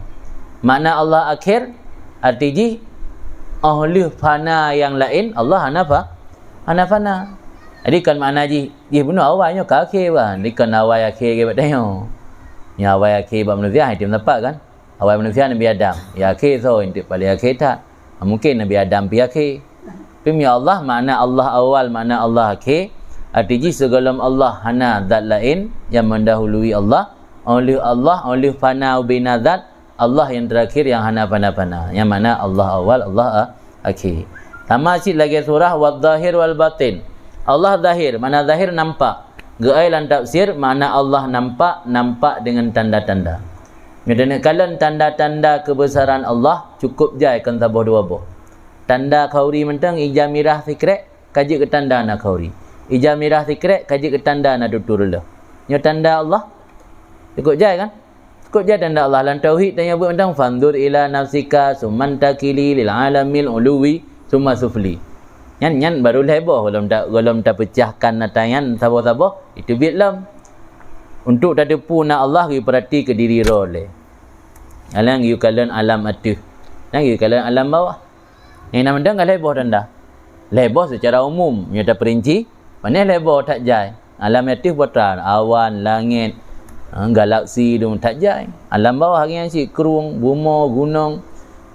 Makna Allah akhir, arti jih, óh lheueh fana nyang laén, Allah hana fa-, hana fana. Jadi, kon makna jih, jih bunoe awai nyoe ka akhé bah. Jadi, kon awai akhé lagée bak tanyoe. Nyang awai akhé bak manusia, hai tem tepat kan? Awai manusia Nabi Adam. Ya akhé soe, enteuk paléng akhé that. Mungken Nabi Adam pi akhé. Tapi meunyoe Allah, makna Allah awal, makna Allah akhé. Arti jih sigohlom Allah hana zat laén nyang meundahului Allah. Óh lheueh Allah, óh lheueh fana ubena zat, Allah nyang teurakhir nyang hana fana-fana. Nyang makna Allah awal, Allah a-, akhé. Sama cit lagée surah, "Wadh-dhahir wal-batin." Allah zahir, makna zahir nampak. Geuai lam tafsir, makna Allah nampak, nampak dengan tanda-tanda. Meunyoe taneuk kalon tanda-tanda keubeusaran Allah, cukôp jai kon saboh dua boh. Tanda khauri mantong, ija mirah sikrek, ka jeuet keu tanda na khauri. Ija mirah sikrek, ka jeuet keu tanda na tutoe reuloh. Nyoe tanda Allah? Cukôp jai kan? Cukôp jai tanda Allah. Lam tauhid tanyoe buet mantong, "Fanzur ila nafsika, tsumma intaqili lil alamil uluwi, tsumma sufli." Nyan, nyan barô lhée boh gohlom ta-, gohlom tapeucahkan ata nyan saboh-saboh, itu biet lom. Untuk tateupeue na Allah, geupeurati keu diri droe lé. Alang geukalon alam ateueh. Nyan geukalon alam bawah. Nyang na mantong ka lhée boh tanda. Lhée boh seucara umum, meunyoe tapeurinci, panéh lhée boh that jai. Alam ateueh peue that, awan, langét, eh, galaksi, dum that jai. Alam bawah lagée nyan cit, krueng, bumoe, gunong,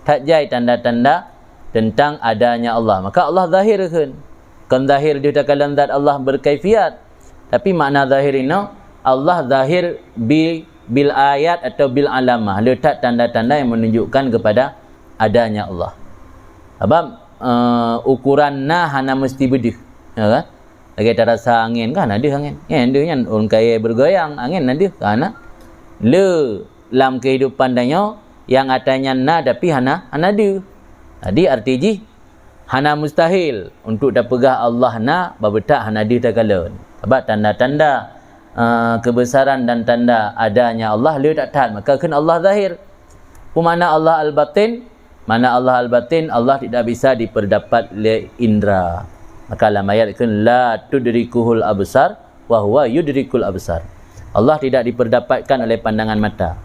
that jai tanda-tanda teuntang adanya Allah. Maka Allah zahir kheun. Kon zahir deuh takalon zat Allah beukaifiat. Tapi makna zahir inoe, Allah zahir bi-, bil ayat atau bil alamah, le that tanda-tanda yang menunjukkan kepada adanya Allah. Sabab, eh, ukuran na hana meusti beudeuh, ya kan? Lagée tarasa angén kan, na deuh angén. Nyan deuh nyan, ureuëng kayée beugoyang, angén na deuh, ka na. Le lam kehidupan tanyoe, nyang ata nyan na, tapi hana, hana deuh. Jadi, arti jih, hana mustahil untuk tapeugah Allah na, babeutak hana deuh takalon. Sabab tanda-tanda, eh, keubeusaran dan tanda adanya Allah le that-that, maka kheun Allah zahir. Peue makna Allah al-batin? Makna Allah al-batin, Allah tidak bisa diperdapat lé indra. Maka lam ayat kheun, "La tudrikuhul absar, wa huwa yudrikul absar." Allah tidak diperdapatkan oleh pandangan mata.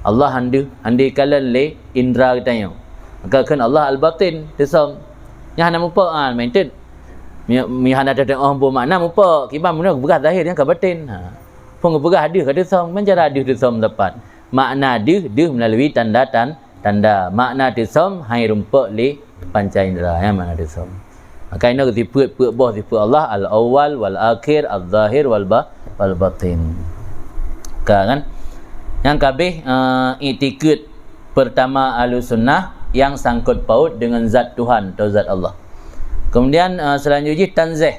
Allah hana deuh, hana deuh kalon lé indra geutanyoe. Maka kheun Allah al-batin, teusom. Nyan hana mupok, ah, meuintet. Mi, mi hana teuteungoh boh makna mupok, kiban bunoe geupeugah zahir nyang ka batin. Ha. Phon geupeugah deuh ka teusom, meucara deuh teusom tepat. Makna deuh, deuh meulalu tanda tan-, tanda. Makna teusom hai rumpok lé panca indra, ya, makna teusom. Maka inoe sifeuet, peuet boh sifeuet Allah, al-awwal, wal-akhir, az-zahir, wal-ba-, wal batin. Ka kan? Nyang kabeh uh, iktikad pertama Ahlussunnah yang sangkut paut dengan zat Tuhan atau zat Allah. Kemudian uh, selanjutnya tanzih.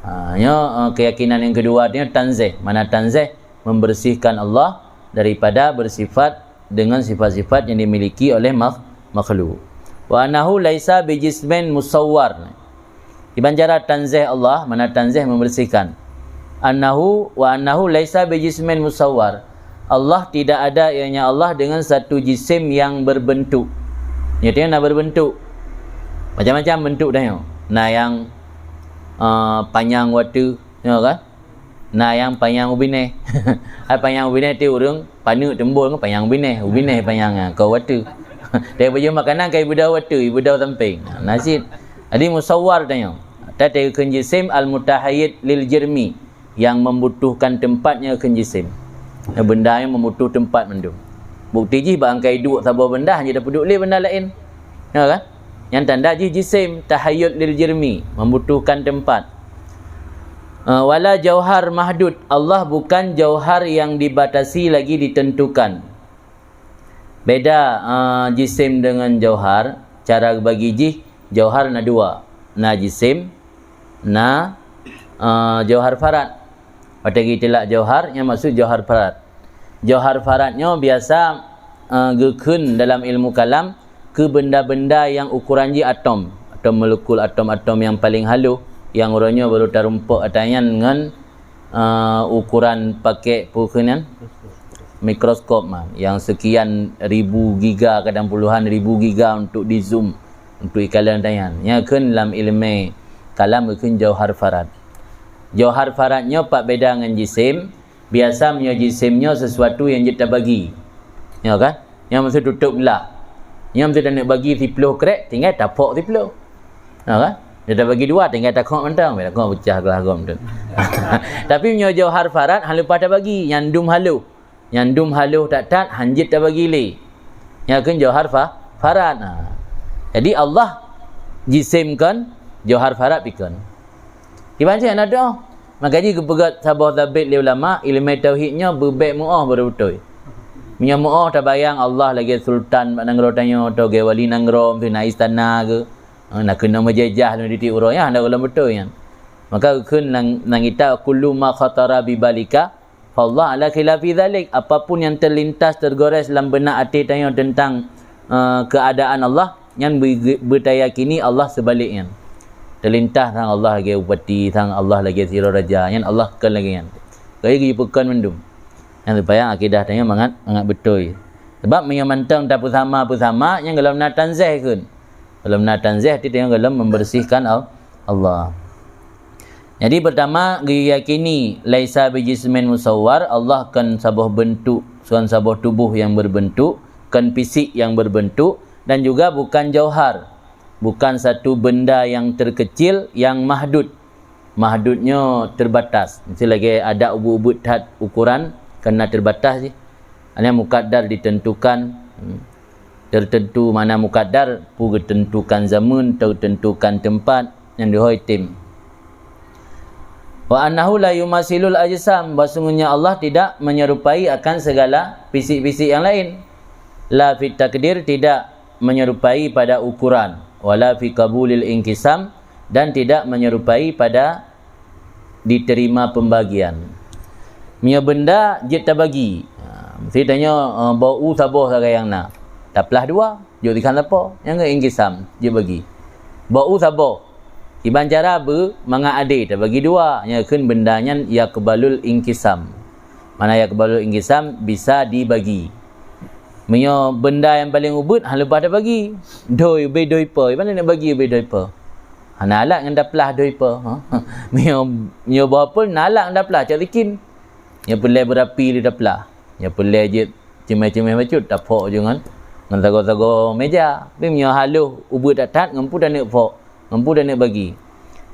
Ha, nyo uh, keyakinan yang kedua dia tanzih. Mana tanzih? Membersihkan Allah daripada bersifat dengan sifat-sifat yang dimiliki oleh makh- makhluk. Wa annahu laisa bijismin musawwar. Iban cara tanzih Allah, mana tanzih membersihkan. Annahu wa annahu laisa bijismin musawwar. Allah tidak ada ianya Allah dengan satu jisim yang berbentuk. Nyatanya na berbentuk. Macam-macam bentuk dah nyo. Na yang uh, panyang watu, nyo kan? Na yang panyang ubineh. Hai panyang ubineh ti ureueng paneuk teumbon kan panyang ubineh, ubineh panyang nyan keu watu. Tapi baju makanan kai beudau watu, beudau sampeng. Nah, nasit. Jadi musawwar tanyoe. Tadi kheun jisim al-mutahayyid lil jirmi yang membutuhkan tempatnya kheun jisim. Nah, benda yang membutuh tempat mandum. Bukti jih bak angkai duek saboh benda hanya dapeuduek lé benda lain. Ya kan? Yang tanda jih jisim tahayyud lil jirmi membutuhkan tempat. Uh, wala jauhar mahdud. Allah bukan jauhar yang dibatasi lagi ditentukan. Beda uh, jisim dengan jauhar, cara bagi jih jauhar na dua. Na jisim, na uh, jauhar farad. Watée geutilak jauhar, nyang maksud jauhar farad. Jauhar farad nyoe biasa uh, geukheun dalam ilmu kalam keu benda-benda yang ukuran jih atom, atom molekul, atom-atom yang paling halus, yang uroe nyoe baru tarumpok atanyan ngon uh, ukuran pakai pukeunan mikroskop mah, yang sekian ribu giga, kadang puluhan ribu giga untuk di zoom, untuk ikalon tanyan. Nya kheun lam ilmu kalam kheun jauhar farad. Jauhar farad nyoe pat beda ngon jisim. Biasa meunyoe jisim nyoe sesuatu yang jeuet tabagi. Nyoe kan? Nyoe meusti tutup geulak. Nyoe meusti taneuk bagi siploh krek, tinggai tapok siploh. Nyoe kan? Dia tabagi dua, tinggai takhok mantong, bila khok pecah gelah gom tu. Tapi meunyoe jauhar farad, han leupah tabagi, nyang dum halôh. Nyang dum halôh that-that, han jeuet tabagi lé. Nyoe kheun jauhar fa-, farad. Ha. Jadi Allah jisim kon, jauhar farad pi kon. Kiban cit na doh. Maka jih geupeugah saboh sabit lé ulama, ileumé tauhid nyoe beubek meuoh baru beutôi. Meunyoe meuoh tabayang Allah lagée sultan bak nanggroe tanyoe, atau lagée wali nanggroe, meusti na istana geuh, eh, na keunoe meujejah lom di tiep uroe, nyan hana gohlom beutôi nyan. Maka geukheun nang, nang kitab kullu ma khatara bi balika, fa Allah ala khilafi dzalik. Apapun yang terlintas tergores lam beunak até tanyoe teuntang, eh, keuadaan Allah, nyan beu-, beutayakini Allah seubalek nyan. Teulintas sang Allah lagée bupati, sang Allah lagée sidroe raja, nyan Allah kon lagée nyan. Keu jih geupeukon mandum. Nyan supaya akidah tanyoe mangat, mangat beutôi. Sebab meunyoe mantong tapeusama-peusama, nyan gohlom na tanzih kheun. Gohlom na tanzih, arti tanyoe gohlom membersihkan Al-, Allah. Jadi pertama, geuyakini laisa bijismin musawwar, Allah kon saboh beuntuk, kon saboh tuboh yang berbentuk, kon fisik yang berbentuk, dan juga bukan jauhar, bukan satu benda yang terkecil yang mahdud. Mahdud nyoe terbatas. Meusti lagée adak ubeut-ubeut that ukuran, karena terbatas jih. Hanya mukaddar ditentukan, hmm, tertentu, mana mukaddar, pu geutentukan zaman, teutentukan tempat, nyang deuhôi tem. Wa annahu la yumasilul ajsam, bahwasungguhnya Allah tidak menyerupai akan segala fisik-fisik yang lain. La fit takdir, tidak menyerupai pada ukuran, wala fi qabulil inqisam, dan tidak menyerupai pada diterima pembagian. Meunyoe benda jeuet tabagi. Ha, meusti tanyoe, eh, bak u saboh sagai nyang na. Taplah dua, jok dikhan sapo, nyang keu inqisam jeuet bagi. Bak u saboh. Kiban cara beu mangat adé tabagi dua, nyang kheun benda nyan yaqbalul inqisam. Mana yaqbalul inqisam bisa dibagi. Meunyoe benda nyang paleng ubeut, han leupah tabagi. Doi, ubé doi po, kiban nak bagi ubé doi po. Hana alat ngon taplah doi po. Ha? Meunyoe, meunyoe boh apel na alat ngon taplah, cok sikin. Nyoe peureulée beurapi lé taplah. Nyoe peureulée jeuet ceumeh-ceumeh bacut, tapok ju ngon, ngon sagoe-sagoe meja. Tapi meunyoe halôh ubeut that-that, ngon peue taneuk pok, ngon peue taneuk bagi.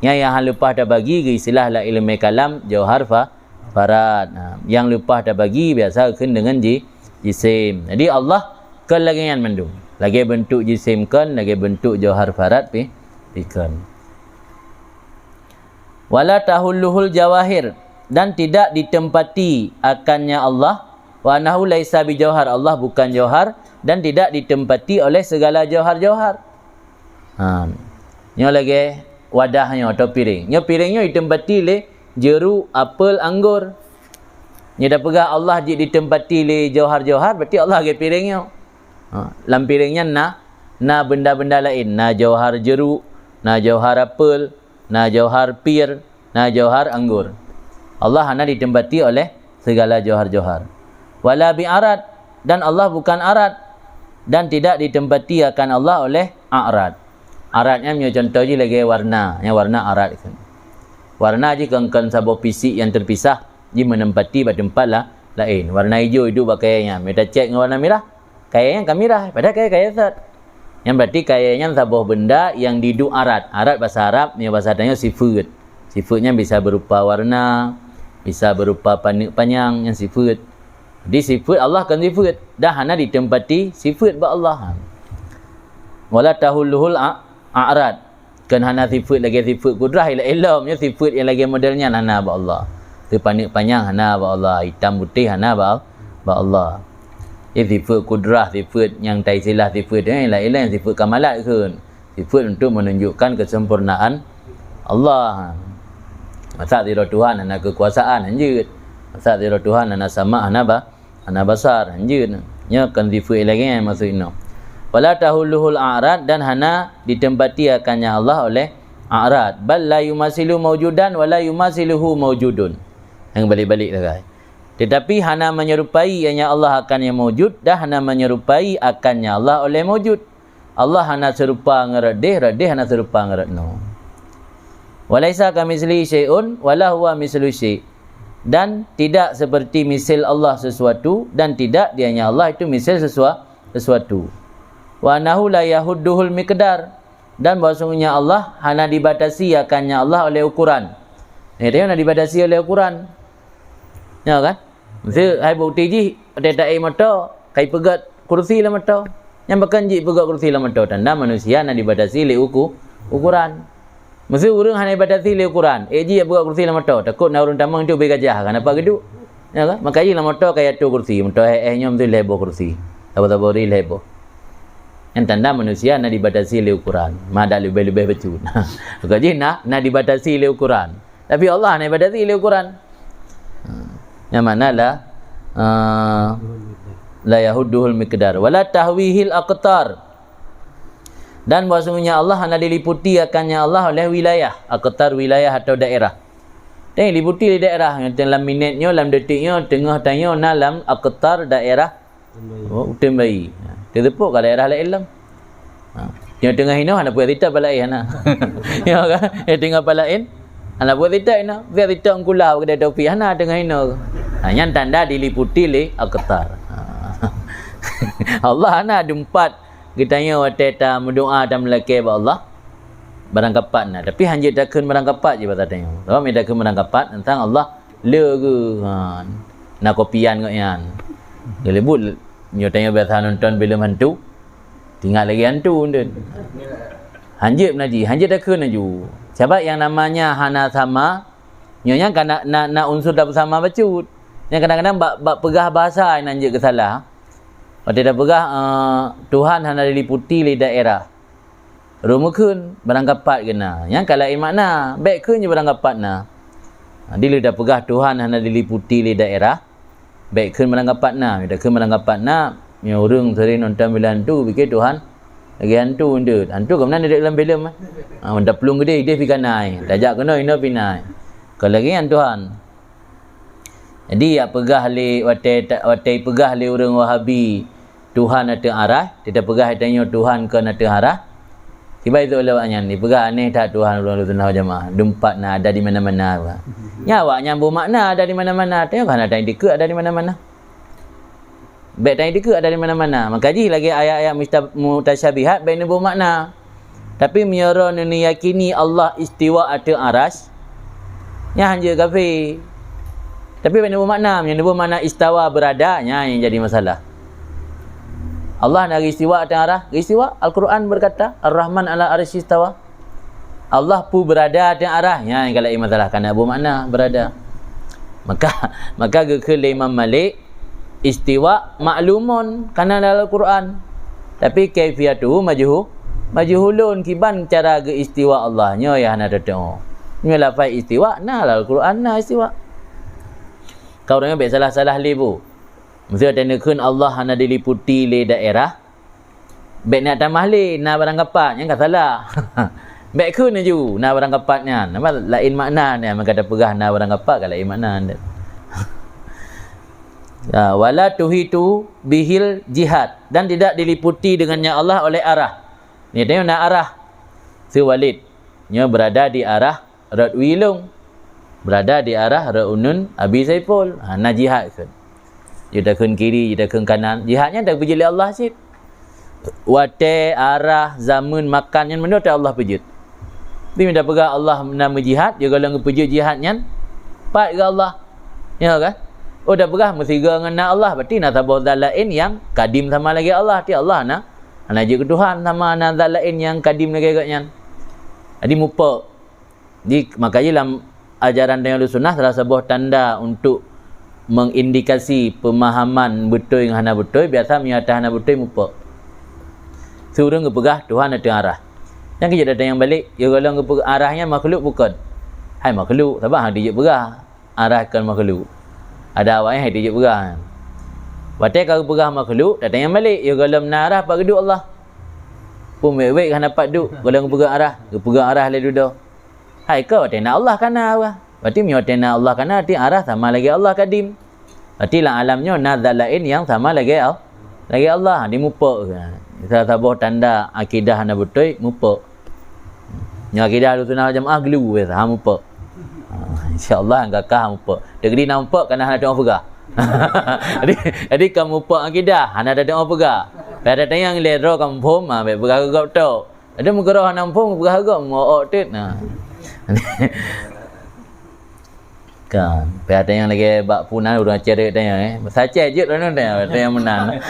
Nyan nyang han leupah tabagi geuistilah lam ileumé kalam jauhar fa-, farad. Ha, nyang leupah tabagi biasa kheun deungon ji-, jisim. Jadi Allah kon lagée nyan mandum. Lagée beuntuk jisim kon, lagée beuntuk jauhar farad pi, pi kon. Wala tahulluhul jawahir. dan tidak ditempati akannya Allah, wa annahu laisa bijauhar, Allah bukan jauhar dan tidak ditempati oleh segala jauhar-jauhar. Ha. Nyoe lagée wadah nyoe atau piréng. Nyoe piréng nyoe ditempati lé jeuruk, apel, anggor. Nyoe tapeugah Allah jeuet ditempati lé jauhar-jauhar, berarti Allah lagée piréng nyoe. Ha. Lam piréng nyan na, na benda-benda laén, na jauhar jeuruk, na jauhar apel, na jauhar pir, na jauhar anggor. Allah hana ditempati oleh segala jauhar-jauhar. Wala bi arad, dan Allah bukan arad, dan tidak ditempati akan Allah oleh arad. Arad nyan meunyoe contoh jih lagée warna, nyan warna arad. Warna jih kon, kon saboh fisik nyang terpisah, jih menempati bak teumpat la-, laén. Warna ijo iduek bak kayée nyan, meunyoe tacét ngon warna mirah, kayée nyan ka mirah, padahai kayée, kayée sat. Nyan berarti kayée nyan saboh benda nyang diduek arad. Arad basa Arab, nyoe basa tanyoe sifeuet. Sifeuet nyan bisa berupa warna, bisa berupa paneuk panyang, nyan sifeuet. Jadi sifeuet Allah kon sifeuet, dah hana ditempati sifeuet bak Allah. Wala tahulluhul a-, a'rad. Kon hana sifeuet lagée sifeuet kudrah, ila ilom nyoe sifeuet nyang lagée model nyan hana bak Allah. Teupaneuk panyang hana bak Allah, itam putéh hana bak, bak Allah. Jadi sifeuet kudrah, sifeuet nyang taistilah sifeuet, eh, ila ilom sifeuet kamalat kheun. Sifeuet untuk menunjukkan kesempurnaan Allah. Masa sidroe Tuhan hana kekuasaan, hanjeuet. Masa sidroe Tuhan hana sama, hana ba-, hana basar, hanjeuet. Nyoe kon sifeuet lagée nyan maksud inoe. Wala tahulluhul a'rad, dan hana ditempati akannya Allah oleh a'rad. Bal la yumasilu maujudan wa la yumasiluhu maujudun. Nyang balik-balik sagai. Tetapi hana menyerupai ianya Allah akan yang maujud, dan hana menyerupai akannya Allah oleh maujud. Allah hana serupa ngon rot déh, rot déh hana serupa ngon rot noe. Walaisa kamitslihi syai'un, wala huwa mitslu syai'. Dan tidak seperti misil Allah sesuatu, dan tidak dianya Allah itu misil sesua-, sesuatu. Wa annahu la yahudduhul miqdar, dan bahwasanya Allah hana dibatasi akannya Allah oleh ukuran. Eh, dia hana dibatasi oleh ukuran. Ya kan? Miseu hai bukti jih, watée taék moto, kai peugét kursi lam moto. Nyang pakon jih peugét kursi lam moto, tanda manusia na dibatasi lé uku-, ukuran. Miseu ureuëng hana dibatasi lé ukuran, ék jih peugét kursi lam moto, takot na ureuëng tamong tu beu gajah, kan apa geuduek. Ya kan? Maka jih lam moto kaya tu kursi, moto eh, eh nyoe tu lhée boh kursi. Saboh-saboh ri lhée boh. Nyang tanda manusia na dibatasi lé ukuran. Ma dak leubeh-leubeh bacut. Maka jih na, na dibatasi lé ukuran. Tapi Allah hana dibatasi lé ukuran. Ha. Nyang makna la, ah, la yahudduhul miqdar. Wala tahwihil aqtar. Dan bahwasanya Allah hana diliputi akannya Allah oleh wilayah. Aqtar wilayah atau daerah. Dia diliputi lé daerah. Nyang lam minét nyoe, lam detik nyoe, teungoh tanyoe na lam aqtar daerah. Oh, uteuen bayi. Ha, teuteupeue ka daerah laén lom. Ha, nyang teungoh inoe hana peugah sitop palaén hana. Ya kan? Nyang teungoh palaén hana peugah sitop inoe. Peugah sitop eungkula keudeh topi hana teungoh inoe. Ha, nyan tanda diliputi lé aqtar. Ha. Allah hana dumpat geutanyoe watée tameudoá tameulakée bak Allah. Barang kapat na, tapi hanjeuet takheun barang kapat jih bak tanyoe. Sabab meunyo takheun barang kapat teuntang Allah le geuh, ha, na kopian gobnyan. Geuleubut nyoe tanyoe biasa nonton filem hantu, tingat lagi hantu enten. Hanjeuet meunaji, hanjeuet takheun laju. Sabab nyang namanya hana sama, nyoe nyan ka na, na, na unsur tak beusama bacut. Nyang kadang-kadang bak, bak peugah bahasa nyang jeuet keusalah. Watée tapeugah, eh, Tuhan hana diliputi lé daerah. Rumeukheun barang kapat geuh na. Nyang ka laén makna, bék kheun jih barang kapat na. Jadi lé tapeugah Tuhan hana diliputi lé daerah, bék kheun barang kapat na. Meunyo takheun barang kapat na, meunyo ureuëng sering nonton filem hantu, pikée Tuhan lagée hantu enten. Hantu ka meunan duek lam filem, eh. Ha, taplueng keudeh, ideh pih ka na, eh. Tajak keunoe, inoe pih na, eh. Ka lagée nyan Tuhan. Jadi, jak peugah lé watée ta-, watée peugah lé ureuëng Wahabi, Tuhan ateueh arah, teupeugah tanyoe Tuhan kon ateueh arah. Kiban itu ulama nyan dipeugah aneh that Tuhan ulama sunnah wal jamaah. Dumpat na ada di mana-mana. Nyan awaknyan beu makna ada di mana-mana. Tanyoe kan ada yang dikeue ada di mana-mana. Bék tanyoe dikeue ada di mana-mana. Maka jih lagée ayat-ayat musta-, mutasyabihat bék neuboh makna. Tapi meunyoe droe neuyakini Allah istiwa ateueh aras, nyan hanjeuet kafé. Tapi bék neuboh makna, meunyoe neuboh makna istawa berada, nyan nyang jadi masalah. Allah na geuistiwa ateueh aras, geuistiwa, Al-Quran berkata, "Ar-Rahman ala arsy istawa." Allah pu berada ateueh aras, nyan nyang ka laén masalah, kana boh makna berada. Maka, maka geukheun lé Imam Malik, istiwa maklumun, kana dalam Al-Quran. Tapi kaifiyatuhu majhu-, majhulun, kiban cara geuistiwa Allah nyoe nyang hana teutu'oh. Nyoe lafai istiwa na lam Al-Quran, na istiwa. Ka ureuëng bèk salah-salah lé bu. Meusé teuneukheun Allah hana diliputi lé daerah, bèk neuk tamah lé na barang kapat, nyan ka salah. Bèk kheun laju na barang kapat nyan. Nama laén makna nyan, maka tapeugah na barang kapat ka laén makna. Ya, wala tuhitu bihil jihat, dan tidak diliputi dengannya Allah oleh arah. Ni tengok na arah. Seuwalid. Nyoe berada di arah rot Wilong. Berada di arah rot Unun Abi Saiful. Ha, na jihat kheun. Jeuet takheun kiri, jeuet takheun kanan. Jihat nyan tapeujeuet lé Allah cit. Watèe, arah, zameun, makan nyan mandum watèe Allah peujeuet. Tapi meunyoe tapeugah Allah na meujihat, ya gohlom geupeujeuet jihat nyan pat keu Allah. Ya kan? Oh, tapeugah meusigoe ngon na Allah, berarti na saboh zat laén nyang kadim sama lagèe Allah. Ti Allah na, hana jeuet keu Tuhan sama na zat laén nyang kadim lagèe gobnyan. Jadi mupok. Di, maka jih lam ajaran tanyoe Ahlussunnah salah saboh tanda untuk mengindikasi pemahaman beutôi ngon hana beutôi, biasa meunyoe ata hana beutôi mupok. Siureuëng geupeugah Tuhan ateueh arah. Nyang keu jeuet tatanyong balek, ya gohlom geupeugah arah nyan makhluk bukon? Hai makhluk, sabab hana jeuet peugah arah kon makhluk. Ada awaknyan hai jeuet peugah. Watèe ka geupeugah makhluk, tatanyong balek, ya gohlom na arah pat geuduek Allah? Pun wék-wék hana pat duek, gohlom geupeugah arah, geupeugah arah lé dudoe. Hai ka watèe na Allah kana arah. Berarti meunyoe watèe na Allah kana, arti arah sama lagèe Allah kadim. Berarti lam alam nyoe na zat laén nyang sama lagèe Al-, lagèe Allah. Di mupok. Salah saboh tanda akidah hana beutôi, mupok. Nyoe akidah Ahlussunnah wal Jamaah glue biasa, ha mupok. Ha, insya Allah angka ka ha mupok. Teuk di na mupok kana hana teupeugah. Jadi, jadi ka mupok akidah, hana teupeugah. Pada tanyong lé droe ka muphom, ha, bèk peugah keu gob tok. Ada meukeurah hana muphom, peugah agam, meu-ok teuk. Nah. Kan, pih ada nyang lagèe bak punan ureuëng cerek tanya, eh. Sacai jeuet ureuëng tanya, tanya meunan.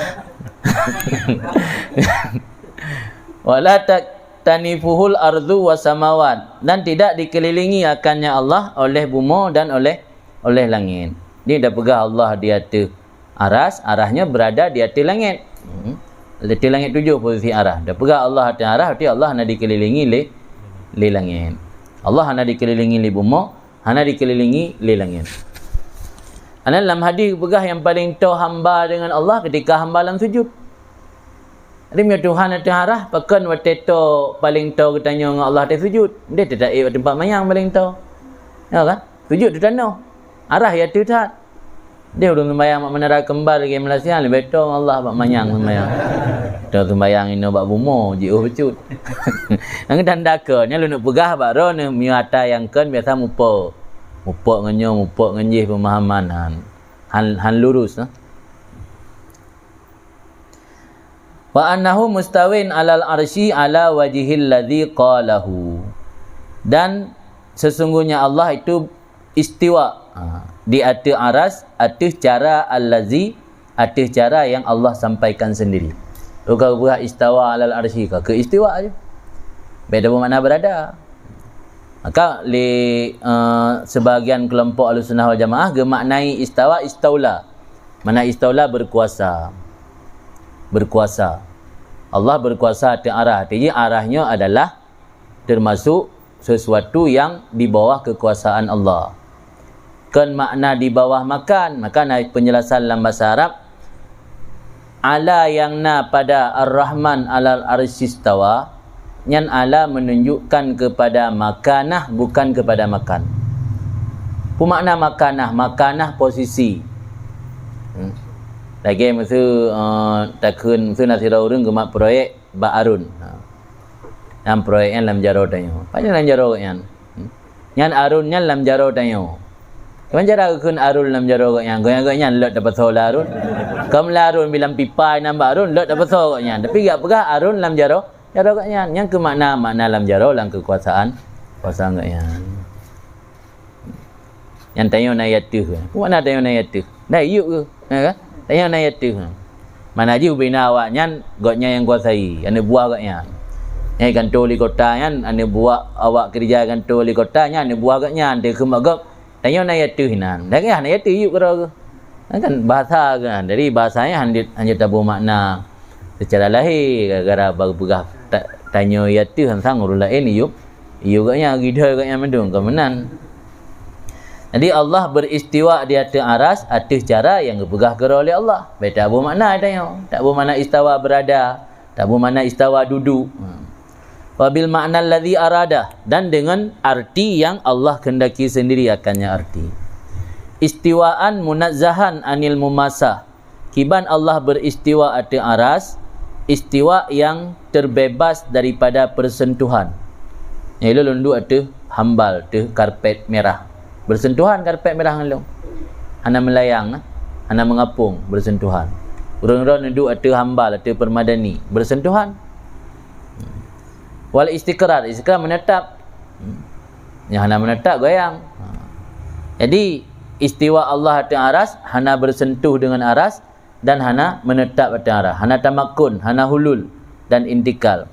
Wala tak tanifuhul ardu was samawat, dan tidak dikelilingi akannya Allah oleh bumoe dan oleh, oleh langit. Dia dah peugah Allah di ateueh Aras, arasnya berada di ateueh langét. Hmm. Di ateueh langét tujoh posisi aras. Dah peugah Allah ateueh aras, berarti Allah hana dikelilingi lé, lé langét. Allah hana dikelilingi lé bumoe, hana dikelilingi lé langét. Ana lam hadis peugah nyang paléng toe hamba deungon Allah ketika hamba lam sujud. Jadi meunyoe Tuhan ateueh aras, pakon watèe toe paléng toe geutanyoe ngon Allah ateueh sujud? Deh teuh taék bak teumpat manyang paléng toe. Ya kan? Sujud di tanoh. Aras ya teuh that. Deh ureuëng seumbahyang bak Menara Kembar lagèe Malaysia, leubeh toe ngon Allah bak manyang seumbahyang. Toe seumbahyang inoe bak bumoe, jiôh bacut. Nyang tanda kon, nyan lôn peugah bak droeneuh, meunyoe ata nyang kon biasa mupok. Mupok ngon nyoe, mupok ngon jih pemahaman, han, han, han lurus, nah. Wa annahu mustawin alal arsy ala wajhil ladzi qalahu. Dan sesungguhnya Allah itu istiwa, ha, di ateueh aras, ateueh cara allazi, ateueh cara yang Allah sampaikan sendiri. Bukan buah istawa alal arsy, ka keu istiwa aja. Beda makna berada. Maka lé, eh, sebagian kelompok Ahlussunnah wal Jamaah geumaknai istawa istaula. Makna istaula berkuasa. Berkuasa. Allah berkuasa ateueh arah. Artinya arahnya adalah termasuk sesuatu yang di bawah kekuasaan Allah. Kon makna di bawah makan, maka na penjelasan lam bahasa Arab, ala yang na pada Ar-Rahman alal arsyistawa, nyan ala menunjukkan kepada makanah, bukan kepada makan. Peue makna makanah? Makanah posisi. Hmm. Lagèe meuseu, eh, takheun meuseu na sidroe ureueng geumat proyek bak Arun. Ha. Nyan proyek nyan lam jaroe tanyoe. Pat nyan lam jaroe nyan? Hmm. Nyan Arun nyan lam jaroe tanyoe. Kiban cara geukheun Arun lam jaroe gobnyan? Gobnyan, gobnyan lôt tapasoe lé Arun. Kon lé Arun bilang pipa inan bak Arun, lôt tapasoe gobnyan. Tapi gak peugah Arun lam jaroe, jaroe gobnyan. Nyan keuh makna, makna lam jaroe lam keukuasaan, kuasaan gobnyan. Nyan tanyoe na i ateueh. Peue makna tanyoe na i ateueh? Na i yup keuh, ya kan? Tanyoe na i ateueh. Mana jih ubena awaknyan, gobnyan nyang kuasai, aneuk buah gobnyan. Nyang i kantô wali kota nyan, aneuk buah awak keureuja i kantô wali kota nyan, aneuk buah gobnyan. Takheun bak gob, Tanyoe na i ateueh inan. Dak yah na i ateueh iyup keudroe geuh. Kan bahasa geuh. Jadi bahasa nyan hana, hana taboh makna secara lahé, gara-gara baru peugah ta-, tanyoe i ateueh, sang ureuëng laén iyup, iyup gobnyan, gidhôi gobnyan mandum, kon meunan. Jadi Allah beristiwa di ateueh aras ateueh cara nyang geupeugah keudroe lé Allah. Bék taboh makna tanyoe. Taboh makna istawa berada, taboh makna istawa duduk. Ha. Wa bil ma'na alladzi arada, dan dengan arti yang Allah kehendaki sendiri akannya arti. Istiwaan munazzahan anil mumasah. Kiban Allah beristiwa ateueh aras, istiwa yang terbebas daripada persentuhan. Nyan lôn duek ateueh hambal, ateueh karpet merah. Bersentuhan karpet merah ngon lôn. Hana meulayang, hana mengapung, bersentuhan. Ureuëng droe neuduek ateueh hambal, ateueh permadani, bersentuhan. Wal istiqrar, istiqrar menetap. Nyang hana menetap goyang. Ha. Jadi, istiwa Allah ateueh aras hana bersentuh dengan aras dan hana menetap ateueh aras. Hana tamakkun, hana hulul dan intikal.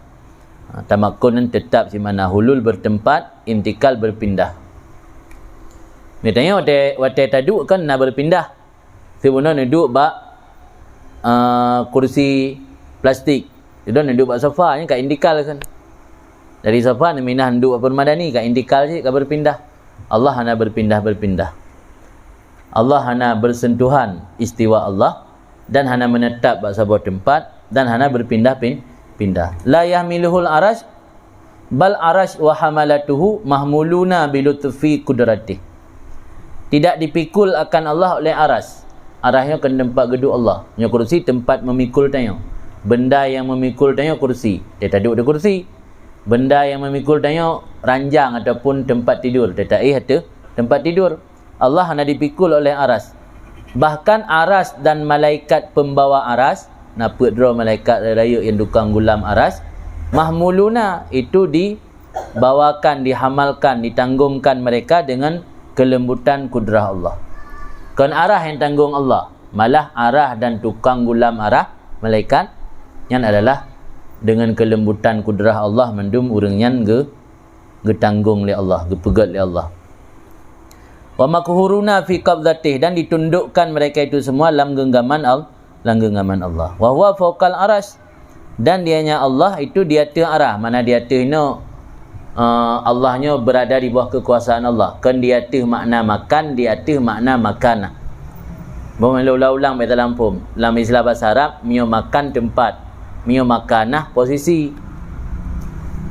Ha, tamakkun nyan tetap, simakna hulul bertempat, intikal berpindah. Misalnya watée, watée taduek kan na berpindah. Sibunoe neuduek bak, eh, kursi plastik. Sibunoe neuduek bak sofa, nyan ka intikal kan. Dari sofa neuminah neuduek bak permadani, ka intikal cit, ka berpindah. Allah hana berpindah-berpindah. Allah hana bersentuhan istiwa Allah dan hana menetap bak saboh tempat dan hana berpindah pin-, pindah. La yahmiluhul arasy, bal arasy wa hamalatuhu mahmuluna bi lutfi qudratih. Tidak dipikul akan Allah oleh aras. Aras nyoe kon tempat geuduek Allah. Nyoe kursi tempat memikul tanyoe. Benda yang memikul tanyoe kursi. Dia taduek di kursi. Benda yang memikul tanyoe ranjang ataupun tempat tidur. Dia taéh ateueh tempat tidur. Allah hana dipikul oleh aras. Bahkan aras dan malaikat pembawa aras, na peuet droe malaikat rayeuk nyang tukang gulam aras, mahmuluna, itu dibawakan, dihamalkan, ditanggongkan mereka dengan kelembutan kudrah Allah. Kon aras nyang tanggong Allah, malah aras dan tukang gulam aras, malaikat, nyan adalah dengan kelembutan kudrah Allah mandum ureuëng nyan geu-, geutanggong lé Allah, geupeugét lé Allah. Wa maqhuruna fi qabdatih, dan ditundukkan mereka itu semua lam genggaman Al-, lam genggaman Allah. Wa huwa fauqal arasy, dan dianya Allah itu di ateueh aras, makna di ateueh nyoe, eh, Allah nyoe berada di bawah kekuasaan Allah. Kon di ateueh makna makan, di ateueh makna makanah. Bah ulang-ulang bak dalam phon. Lam istilah bahasa Arab, meunyoe makan tempat, meunyoe makanah posisi.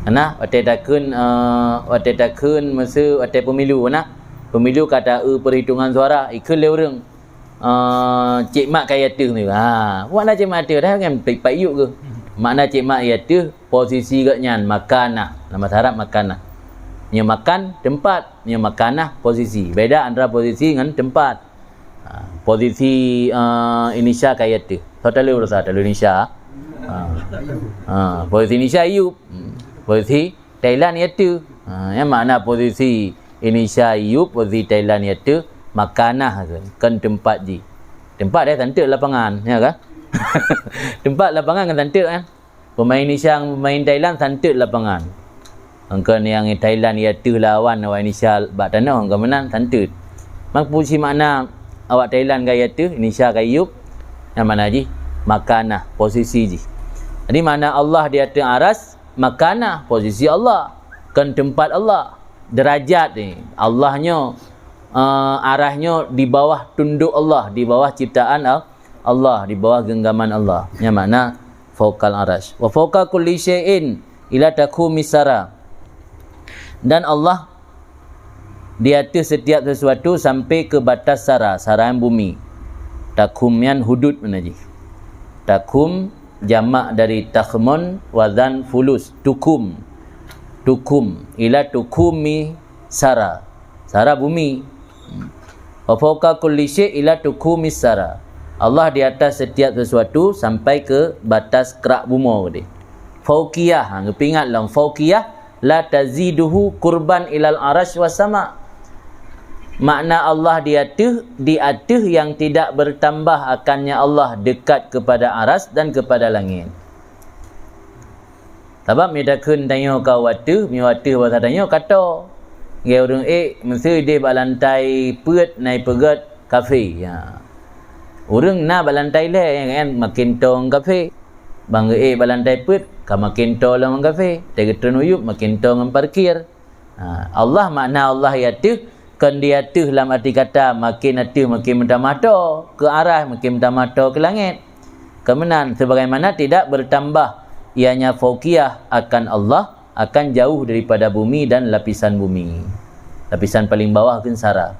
Nah, watée takheun, eh, watée takheun masa watée pemilu, nah. Pemilu ka ta-eu perhitungan suara, ikheun lé ureuëng, eh, Cék Mat ka i ateueh ni. Ha, makna Cék Mat ateueh dah kan, pat iyup geuh. Makna Cék Mat i ateueh, posisi gobnyan makanah. Lam bahasa Arab makanah. Nyoe makan tempat, nyoe makanah posisi. Beda antara posisi ngon tempat. Ha, posisi, eh, Indonesia ka i ateueh. Soe talu rasa talu Indonesia. Ha. Ha, posisi Indonesia iyup. Hmm. Posisi Thailand i ateueh. Ha, nyang makna posisi Indonesia iyup, posisi Thailand i ateueh, makanah tu, kon tempat jih. Tempat dia santet lapangan, ya kan? Tempat lapangan kan santet kan? Pemain Indonesia ngon pemain Thailand santet lapangan. Angkon nyang Thailand i ateueh lawan awak Indonesia bak tanoh, angkon meunan santet. Mak posisi makna awak Thailand ka i ateueh, Indonesia ka iyup, nyang makna jih makanah, posisi jih. Jadi makna Allah di ateueh aras, makanah, posisi Allah, kon tempat Allah. Derajat ni, Allah nyoe, eh, aras nyoe di bawah tunduk Allah, di bawah ciptaan Al-, Allah, di bawah genggaman Allah. Nyang makna fauqal arasy. Wa fauqa kulli syai'in ila takhumis sara. Dan Allah di ateueh setiap sesuatu sampai ke batas sara, sara bumi. Takhum nyan hudud makna jih. Takhum jamak dari takhmun, wazan fulus, tukhum. Tukhum, ila tukhumi sara. Sara bumi. Wa fauqa kulli syai' ila tukhumi sara. Allah di atas setiap sesuatu sampai ke batas krak bumoe tadi. Fauqiyah, ha, geupeuingat lom, fauqiyah la taziduhu qurban ilal arasy was sama. Makna Allah di ateueh, di ateueh yang tidak bertambah akannya Allah dekat kepada aras dan kepada langit. Sabab meunyo takheun tanyoe ka u ateueh, meunyo ateueh basa tanyoe ka toe. Lagèe ureueng ék, meusé idéh bak lantai peuet na ipeugöt kafé. Ya. Ureueng na bak lantai lhèe, kan, makin toe ngon kafé. Ban geuék bak lantai peuet, ka makin toe lom ngon kafé. Watèe geutreun u yup, makin toe ngon parkir. Ha, Allah, makna Allah di ateueh, kon di ateueh lam arti kata makin ateueh makin meutamah toe keu aras, makin meutamah toe keu langèt. Keu meunan, sebagaimana tidak bertambah ianya fauqiyah akan Allah, akan jauh daripada bumi dan lapisan bumi. Lapisan paling bawah kheun sara.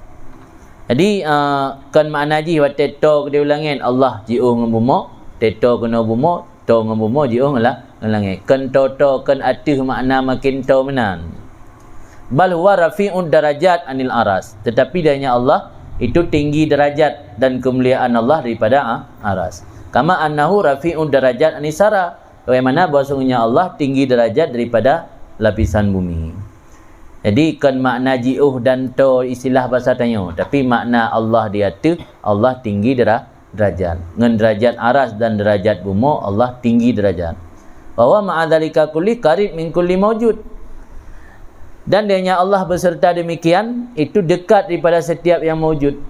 Jadi, eh, kon makna jih watèe toe keudéh u langèt Allah jiôh ngon bumoe, watèe toe keunoe bumoe, toe ngon bumoe jiôh ngon la-, ngon langèt. Kon toe-toe, kon ateueh makna makin toe meunan. Bal huwa rafi'ud darajat anil aras. Tetapi dayanya Allah itu tinggi derajat dan kemuliaan Allah daripada a-, aras. Kama annahu rafi'ud darajat anis sara. Bagaimana bahwasanya Allah tinggi derajat daripada lapisan bumi. Jadi, kon makna jiôh dan toe istilah basa tanyoe, tapi makna Allah di ateueh, Allah tinggi dera-, derajat. Ngon derajat aras dan derajat bumoe, Allah tinggi derajat. Wa huwa ma'a dzalika kulli qarib min kulli maujud. Dan dayanya Allah beserta demikian, itu dekat daripada setiap yang maujud.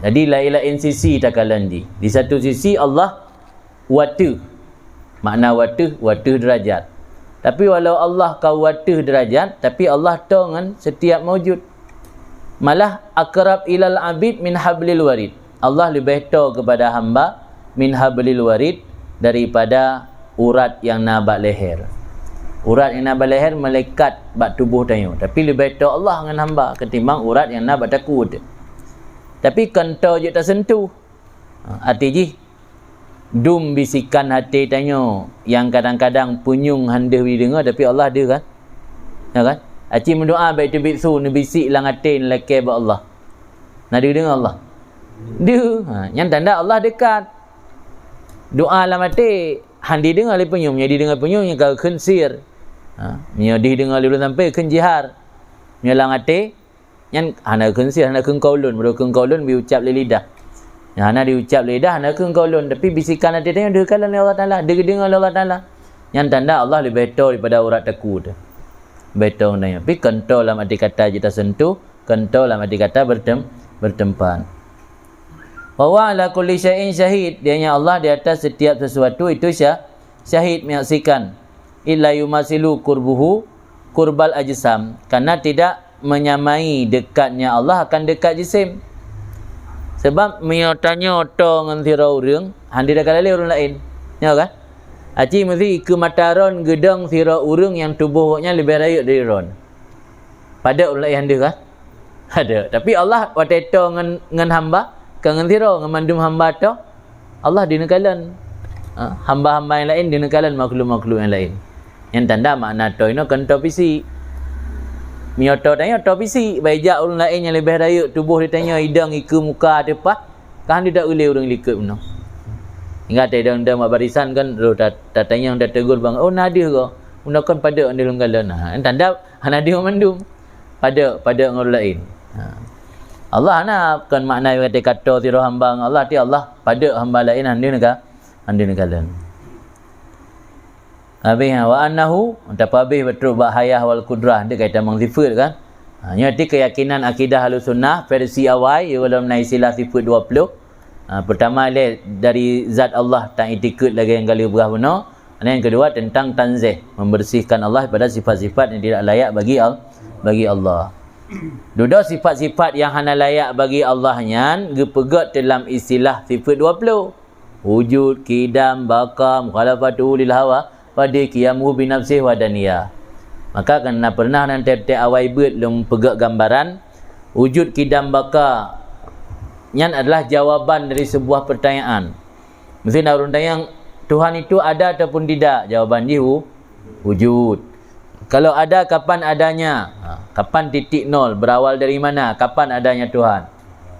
Jadi, laén-laén sisi takalon jih. Di satu sisi, Allah u ateueh. Makna u ateueh, u ateueh derajat. Tapi walau Allah ka u ateueh derajat, tapi Allah toe ngon setiap maujud. Malah aqrab ilal abid min hablil warid. Allah leubeh toe keupada hamba min hablil warid, daripada urat nyang na bak leher. Urat nyang na bak leher meulekat bak tuboh tanyoe, tapi leubeh toe Allah ngon hamba ketimbang urat nyang na bak takue. Tapi kon toe jeuet taseuntuh. Ha, arti jih, dum bisikan até tanyoe nyang kadang-kadang punyueng han deuh jideungoe, tapi Allah deuh kan? Ya kan? Aci meudoa bak teubiet su neubisik lam até neulakèe bak Allah. Na deuh jideungoe Allah? Deuh. Ha, nyan tanda Allah dekat. Doa lam até han jideungoe lé punyueng, meunyoe jideungoe punyueng nyan ka kheun sir. Ha, meunyoe jideungoe lé ureueng sampoe kheun jihar. Meunyoe lam até, nyan hana kheun sir, hana kheun qaulun, meunurot kheun qaulun beucab lé lidah. Nyan hana jiucab lé lidah, hana kheun qaulun, tapi bisikan até tanyoe deuh kalon lé Allah Taala, deuh geudeungoe lé Allah Taala. Nyan tanda Allah leubeh toe daripada urat takue teuh. Leubeh toe ngon tanyoe. Tapi kon toe lam arti kata jeuet taseuntuh, kon toe lam arti kata bertem-, bertempat. Wa huwa ala kulli syai'in syahid, dayanya Allah di atas setiap sesuatu itu sya-, syahid, menyaksikan. Illa yumasilu qurbuhu qurbal ajsam, karena tidak menyamai dekatnya Allah akan dekat jisim. Sebab meunyoe tanyoe toe ngon sidroe ureueng, han deuh takalon lé ureueng laén. Nyo kan? Aci meusi ikeue mata droen geudong sidroe ureueng nyang tuboh gobnyan leubeh rayeuk dari droen. Padub ureueng laén han deuh kan? Ada. Tapi Allah watèe toe ngon, ngon hamba, ka ngon sidroe, ngon mandum hamba toe, Allah deuh neukalon. Ha, hamba-hamba nyang laén deuh neukalon makhluk-makhluk nyang laén. Nyan tanda makna toe inoe kon toe fisik. Meunyoe toe tanyoe toe fisik, bah ijak ureueng laén nyang leubeh rayeuk tuboh di tanyoe, idong, ikeue, muka, teupah, ka han deuh taeu lé ureueng likot bunoe. Hingga ta idong-dong bak barisan kan, roh ta-, tatanyong, tategur bang, "Oh, na deuh goe?" Bunoe kon padub han deuh lôn kalon. Ha, nyan tanda hana deuh mandum. Padub, padub ngon ureueng laén. Ha. Allah hana, kon makna watèe ka toe sidroe hamba ngon Allah, ti Allah padub hamba laén han deuh neuka-, han deuh neukalon. Habéh, ha, wa annahu, tapeuhabéh bak trok bak hayah wal qudrah, deuh kaitan ngon sifeut kan. Ha, nyoe ti keuyakinan akidah Ahlussunnah versi awai, yôh lom na istilah sifeut dua ploh. Ha, peurtama ilèe dari zat Allah ta itikeuet lagèe nyang ka lheueh peugah bunoe. Dan yang kedua tentang tanzih, membersihkan Allah daripada sifat-sifat yang tidak layak bagi Al-, bagi Allah. Dudoe sifat-sifat nyang hana layak bagi Allah nyan geupeugöt dalam istilah sifeut dua ploh. Wujud, qidam, baqa, mukhalafatuhu lil hawa, pada qiyamuhu binafsihi wahdaniyah. Maka kan na pernah nan tiep-tiep awai beuet lôn peugöt gambaran, wujud, qidam, baqa nyan adalah jawaban dari sebuah pertanyaan. Meusti na ureueng tanyong, "Tuhan itu ada ataupun tidak?" Jawaban jih, wu-, wujud. Kalau ada, kapan adanya? Ha, kapan titik nol? Berawal dari mana? Kapan adanya Tuhan?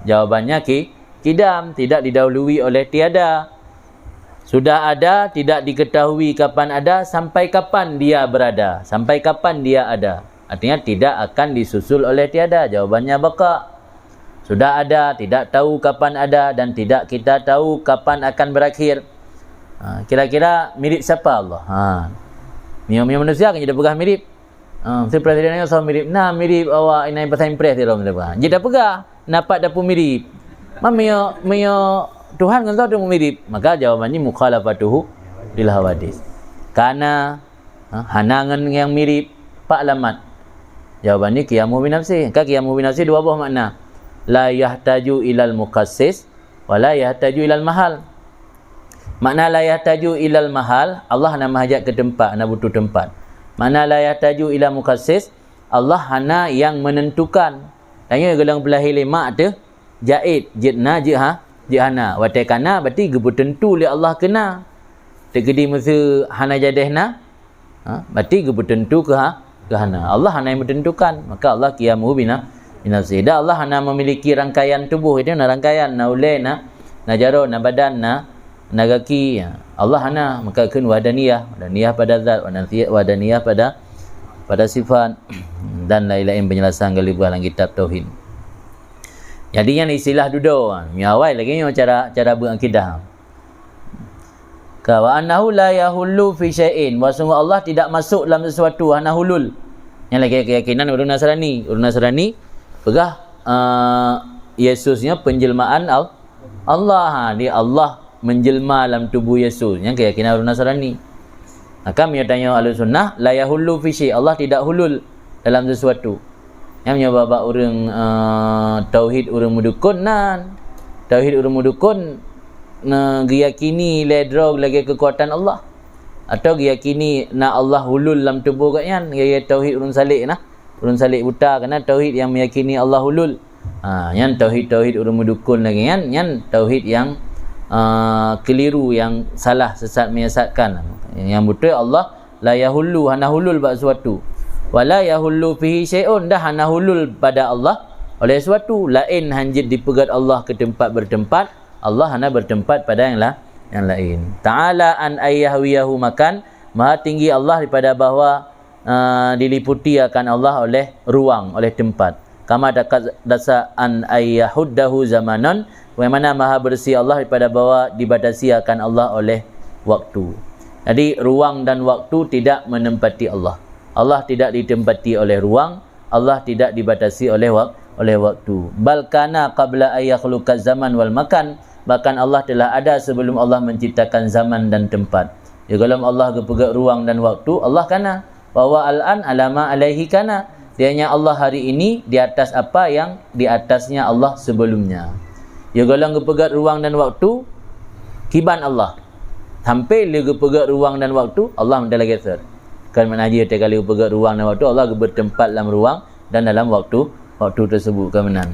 Jawabannya ki-, qidam, tidak didahului oleh tiada. Sudah ada, tidak diketahui kapan ada, sampai kapan dia berada, sampai kapan dia ada. Artinya, tidak akan disusul oleh tiada. Jawabannya baqa. Sudah ada, tidak tahu kapan ada dan tidak kita tahu kapan akan berakhir. Ha, kira-kira mirip siapa Allah? Ha. Meunyoe, meunyoe manusia kan jadi peugah mirip. Ha, si presiden nyoe soe mirip, na mirip awak inai pasal impres di lom tu. Jeuet tapeugah, na pat tapeumirip. Ma meunyoe, meunyoe Tuhan ngon soe teupeumirip, maka jawaban jih mukhalafatuhu lil hawadits. Kana, ha, hana ngon nyang mirip, pak alamat. Jawaban jih qiyamuhu binafsih. Ka qiyamuhu binafsih dua boh makna. La yahtaju ilal mukhassis, wa la yahtaju ilal mahal. Makna la yahtaju ilal mahal, Allah hana meuhajat keu teumpat, hana butuh teumpat. Makna la yahtaju ila mukhassis, Allah hana nyang meunentukan. Tanyoe golom peulahé lé mak teuh, jait, jeuet na, jeuet ha, jeuet hana. Watée kana, berarti geupeuteuntu lé Allah keu na. Teukeudi meuseu hana jadeh na, ha, berarti geupeuteuntu keu ha, keu hana. Allah hana nyang meuteuntukan, maka Allah qiyamuhu bina-, binafsih. Dan Allah hana memiliki rangkaian tuboh, itu na rangkaian, na ulée, na, na jaroe, na badan, na, na gaki. Ya. Allah hana, maka kheun wahdaniyah, wahdaniyah pada zat, wahdaniyah, wahdaniyah pada, pada sifat, dan lain-lain penjelasan geuleubah lam kitab tauhid. Jadi nyan istilah dudoe, nyoe awai lagée nyoe cara, cara beuakidah. Ka, wa annahu la yahullu fi syai'in, bahwa sungguh Allah tidak masuk dalam sesuatu, hana hulul. Nyan lagée keyakinan ureuëng Nasrani. Ureuëng Nasrani peugah, eh, Yesus nyoe penjelmaan Al-, Allah. Ha, di Allah menjelma dalam tubuh Yesus. Nyan keyakinan ureuëng Nasrani. Maka meunyoe tanyoe Ahlussunnah, la yahullu fi syai', Allah tidak hulul dalam sesuatu. Nyan meunyoe bak-bak ureuëng, eh, tauhid ureuëng meudukon nan. Tauhid ureuëng meudukon, eh, geuyakini lé droe lagée keukuatan Allah. Atau geuyakini na Allah hulul lam tuboh gobnyan, ya, ya tauhid ureuëng salek nah. Ureuëng salek buta, kana tauhid nyang meuyakini Allah hulul. Ha, nyan tauhid-tauhid ureuëng meudukon lagée nyan, nyan tauhid nyang, eh, keliru, nyang salah, sesat menyesatkan. Nyang beutôi Allah la yahullu, hana hulul bak sesuatu. Wa la yahullu fihi syai'un, dah hana hulul pada Allah oleh sesuatu. Laén hanjeuet dipeugét Allah keu teumpat beuteumpat, Allah hana beuteumpat pada nyang la-, nyang laén. Ta'ala an ayyahwiyahu makan, maha tinggi Allah daripada bahwa, eh, diliputi akan Allah oleh ruang, oleh teumpat. Kama taqaddasa an ayyahuddahu zamanon, bagaimana maha bersih Allah daripada bahwa dibatasi akan Allah oleh waktu. Jadi, ruang dan waktu tidak menempati Allah. Allah tidak ditempati oleh ruang, Allah tidak dibatasi oleh wak-, oleh waktu. Bal kana qabla ayyakhluqaz zaman wal makan, bahkan Allah telah ada sebelum Allah menciptakan zaman dan tempat. Ya, golom Allah geupeugét ruang dan waktu, Allah kana. Wa huwa al-an ala ma alaihi kana. Dianya Allah hari ini di atas apa yang di atasnya Allah sebelumnya. Ya, golom geupeugét ruang dan waktu, kiban Allah. Sampai lé geupeugét ruang dan waktu, Allah meuteulagée sot. Kan makna jih, teuka lé geupeugét ruang dan waktu, Allah geubeuteumpat lam ruang dan dalam waktu, waktu tersebut, kan meunan.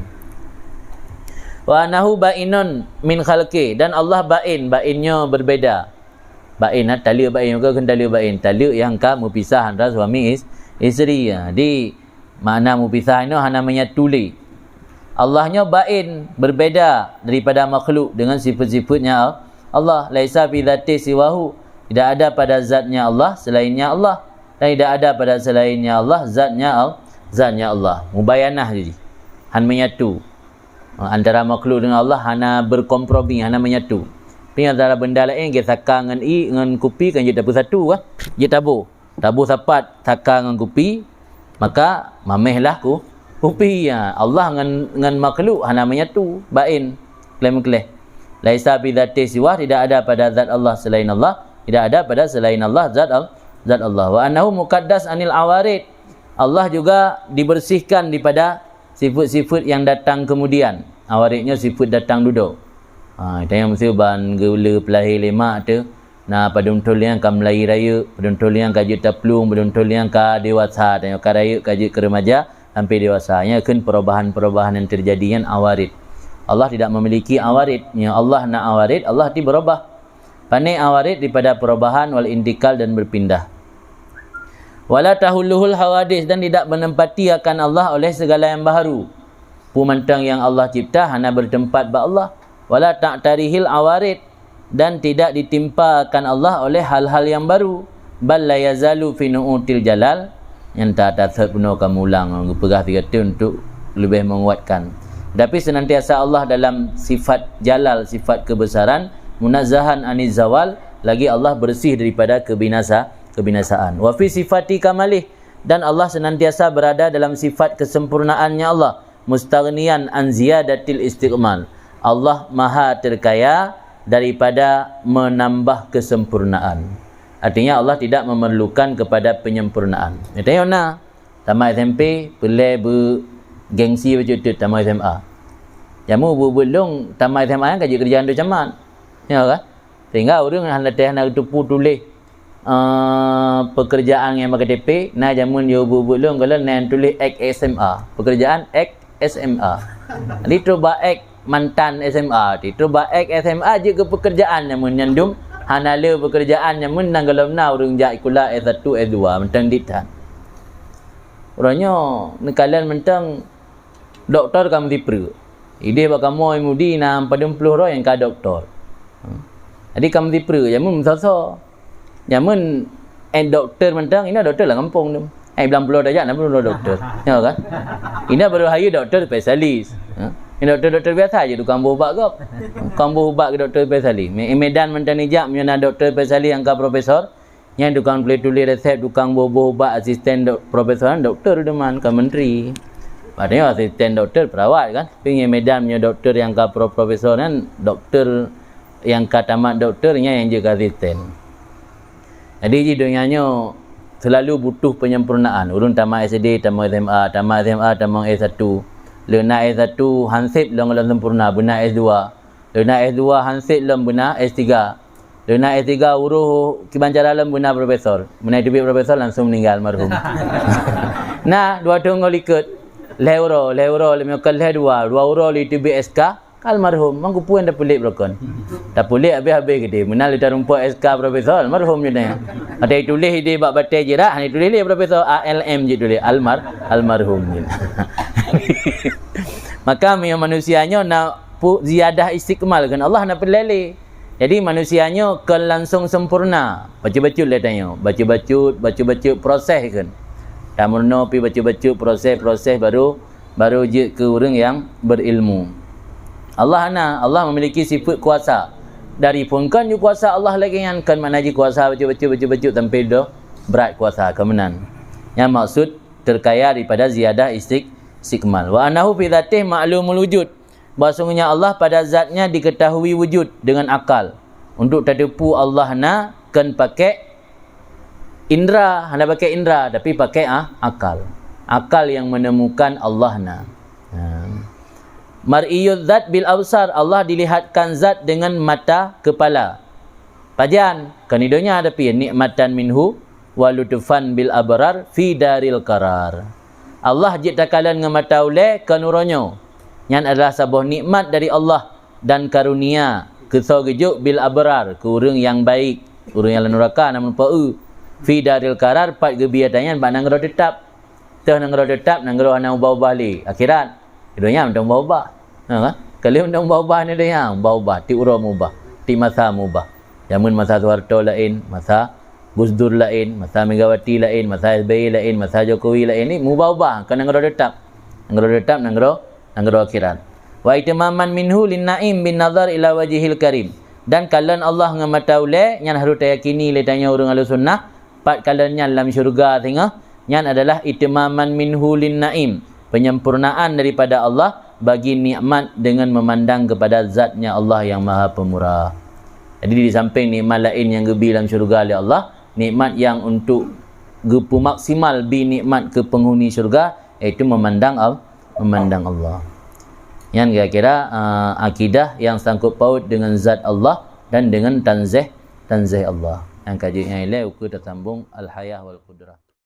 Wa annahu bainun min khalqi, dan Allah bain, bain nyoe berbeda. Bain, ha, taleuek bain, bukan taleuek bain. Taleuek nyang ka meupisah antara suami is-, isteri. Ha, di makna meupisah inoe hana menyatu lé. Allah nyoe bain, berbeda daripada makhluk dengan sifat-sifatnya Allah. Laisa fi dzati siwahu, tidak ada pada zatnya Allah selainnya Allah. Dan tidak ada pada selainnya Allah zatnya Al-, zatnya Allah. Mubayanah jadi. Han menyatu. Ha, antara makhluk dengan Allah hana berkompromi, hana menyatu. Tapi antara benda laén, saka ngon ié, ngon kupi kan jeuet tapeusatu kan? Jeuet taboh. Taboh sapat saka ngon kupi, maka mameh lah ku-, kupi. Ha, Allah ngon, ngon makhluk hana menyatu, bain, kleh-kleh. Laisa fi dzati siwa, tidak ada pada zat Allah selain Allah, tidak ada pada selain Allah zat Al-, zat Allah. Wa annahu muqaddas anil awarid. Allah juga dibersihkan daripada sifat-sifat yang datang kemudian. Awarid nyoe sifat datang dudoe. Ha, tanyoe meusti ban geule peulahé lé mak teuh. Na padum thon lé nyan ka meulayi rayeuk, padum thon lé nyan ka jeuet taplueng, padum thon lé nyan ka dewasa, tanyoe ka rayeuk, ka jeuet keu remaja, sampai dewasa. Nyan kheun perubahan-perubahan yang terjadi nyan awarid. Allah tidak memiliki awarid. Nyoe Allah na awarid, Allah ti berubah. Pane awarid daripada perubahan wal intikal dan berpindah. Wala tahulluhul hawadis, dan tidak menempati akan Allah oleh segala yang baharu. Peue mantong nyang Allah cipta hana bertempat bak Allah. Wala ta'tarihil awarid, dan tidak ditimpa akan Allah oleh hal-hal yang baru. Bal la yazalu fi nu'util jalal, nyang ta-, tathot bunoe ka mulang, geupeugah sigoe teuk untuk leubeh menguatkan. Tapi senantiasa Allah dalam sifat jalal, sifat kebesaran, munazzahan aniz zawal, lagi Allah bersih daripada kebinasa-, kebinasaan. Wa fi sifati kamalih, Dan Allah senantiasa berada dalam sifat kesempurnaannya Allah, mustaghniyan an ziyadatil istiqmal. Allah maha terkaya daripada menambah kesempurnaan. Artinya Allah tidak memerlukan kepada penyempurnaan. Nyatanya na, tamat S M P, peulai beugengsi bacut teuk tamat S M A. Jameun buet-buet lôn tamat S M A nyan ka jeuet keureuja keu camat. Ya kan? Sehingga ureuëng hana teuh hana geuteupeue tuléh, eh, pekerjaan nyang bak K T P, na jameun yo buet-buet lôn gohlom na nyang tuléh ex S M A. Pekerjaan ex S M A. Jadi trok bak ex mantan S M A, di trok bak ex S M A jeuet keu pekerjaan jameun nyan dum hana le pekerjaan jameun nang gohlom na ureuëng jak sikula S satu, S dua, mantong dit that. Uroe nyoe neukalon mantong doktor ka meusipreuk. Ideh bak kamoe Mudi na padum ploh droe nyang ka doktor. Jadi ka meusipreuk, jameun meusoe-soe. Jameun, eh, doktor mantong, inoe doktor lam gampông tu. Eh, blang pulo tajak, na pulo doktor. Ya kan? Inoe baru hayu doktor spesialis. Ha? Ini doktor-doktor biasa je tukang boh ubat gob. Tukang boh ubat ke doktor spesialis. Me-, Medan mantong nijak, meunyoe na doktor spesialis nyang ka profesor, nyan tukang tuléh-tuléh resep, tukang boh-boh ubat, asisten dok-, profesor, doktor deungon ka menteri. Padahai asisten doktor perawat kan. Tapi nyan Medan meunyoe doktor nyang ka pro-, profesor nyan, doktor nyang ka tamat doktor nyan nyang jeuet keu asisten. Jadi di donya nyoe selalu butuh penyempurnaan. Ureuëng tamat S D, tamat S M A, tamat S M A, tamat S satu. Leuna S satu hansip lom lom sempurna, beuna S dua. Leuna S dua hansip lom beuna S tiga. Leuna S tiga uroe kiban cara lom beuna profesor. Beuna teubiet profesor langsung meninggal almarhum. Nah, dua thôn ngon likot. Lhée uroe, lhée uroe, lhée uroe, lhée dua, dua uroe lhée teubiet S K. Almarhum, mang kupeue tapeulék beurokon. Tapeulék habéh-habéh geude. Meunan lé tarumpok S K profesor, almarhum nyoe nyan. Ada tuléh ideh bak batée jirak, hana tuléh lé profesor A L M jeuet tuléh almar-, almarhum nyan. Maka meunyoe manusia nyoe na pu-, ziyadah istiqmal kan Allah na peulele. Jadi manusia nyoe kon langsung sempurna. Bacut-bacut lé tanyoe. Bacut-bacut, bacut-bacut proses kan. Tameurunoe pi bacut-bacut proses-proses baru baru jeuet keu ureuëng nyang berilmu. Allah hana, Allah memiliki sifat kuasa. Dari phon kon ju kuasa Allah lagée nyan, kon makna jih kuasa bacut-bacut, bacut-bacut sampai doh brat kuasa, kon meunan. Nyang maksud terkaya daripada ziyadah istiq-, istiqmal. Wa annahu fi dzatih ma'lumul wujud. Bahwasanya Allah pada zatnya diketahui wujud dengan akal. Untuk tateupeue Allah na, kon pakai indra, hana pakai indra, tapi pakai, ah, akal. Akal yang menemukan Allah na. Ha. Mar'iyuz zat bil absar, Allah dilihatkan zat dengan mata kepala. Pajan, kon di donya tapi nikmatan minhu wa lutfan bil abrar fi daril qarar. Allah jeuet takalon ngon mata ulée kon uroe nyoe. Nyan adalah saboh nikmat dari Allah dan karunia keu soe geujok bil abrar, keu ureuëng nyang baik, ureuëng nyang lam nuraka na meurupa eu. Fi daril qarar, pat geubri ata nyan bak nanggroe teutab. Teuh nanggroe teutab, nanggroe hana ubah-ubah lé, akhirat. Di donya mantong ubah-ubah. Ha, kan? Ka lheueh mantong ubah-ubah di donya, ubah-ubah, tiep uroe meubah, tiep masa meubah. Jameun masa Soeharto laén, masa Gus Dur laén, masa Megawati laén, masa S B Y laén, masa Jokowi laén, ni meubah-ubah, kon nanggroe teutab. Nanggroe teutab, nanggroe, nanggroe akhirat. Wa itimaman minhu lin na'im bin nazar ila wajhil karim. Dan kalon Allah ngon mata ulée, nyan harôh tayakini lé tanyoe ureuëng Ahlussunnah, pat kalon nyan lam syeuruga singoh, nyan adalah itimaman minhu lin na'im, penyempurnaan daripada Allah bagi nikmat dengan memandang kepada zatnya Allah yang Maha Pemurah. Jadi di samping nikmat laén nyang geubri lam syeuruga lé Allah, nikmat nyang untuk geupeumaksimal bi nikmat keu penghuni syeuruga, yaitu memandang Al-, memandang Allah. Nyan kira-kira, ah, akidah yang sangkut paut dengan zat Allah dan dengan tanzih, tanzih Allah. Nyang ka jeuet nyang ilée ukeue tasambong Al-Hayah wal Qudrah.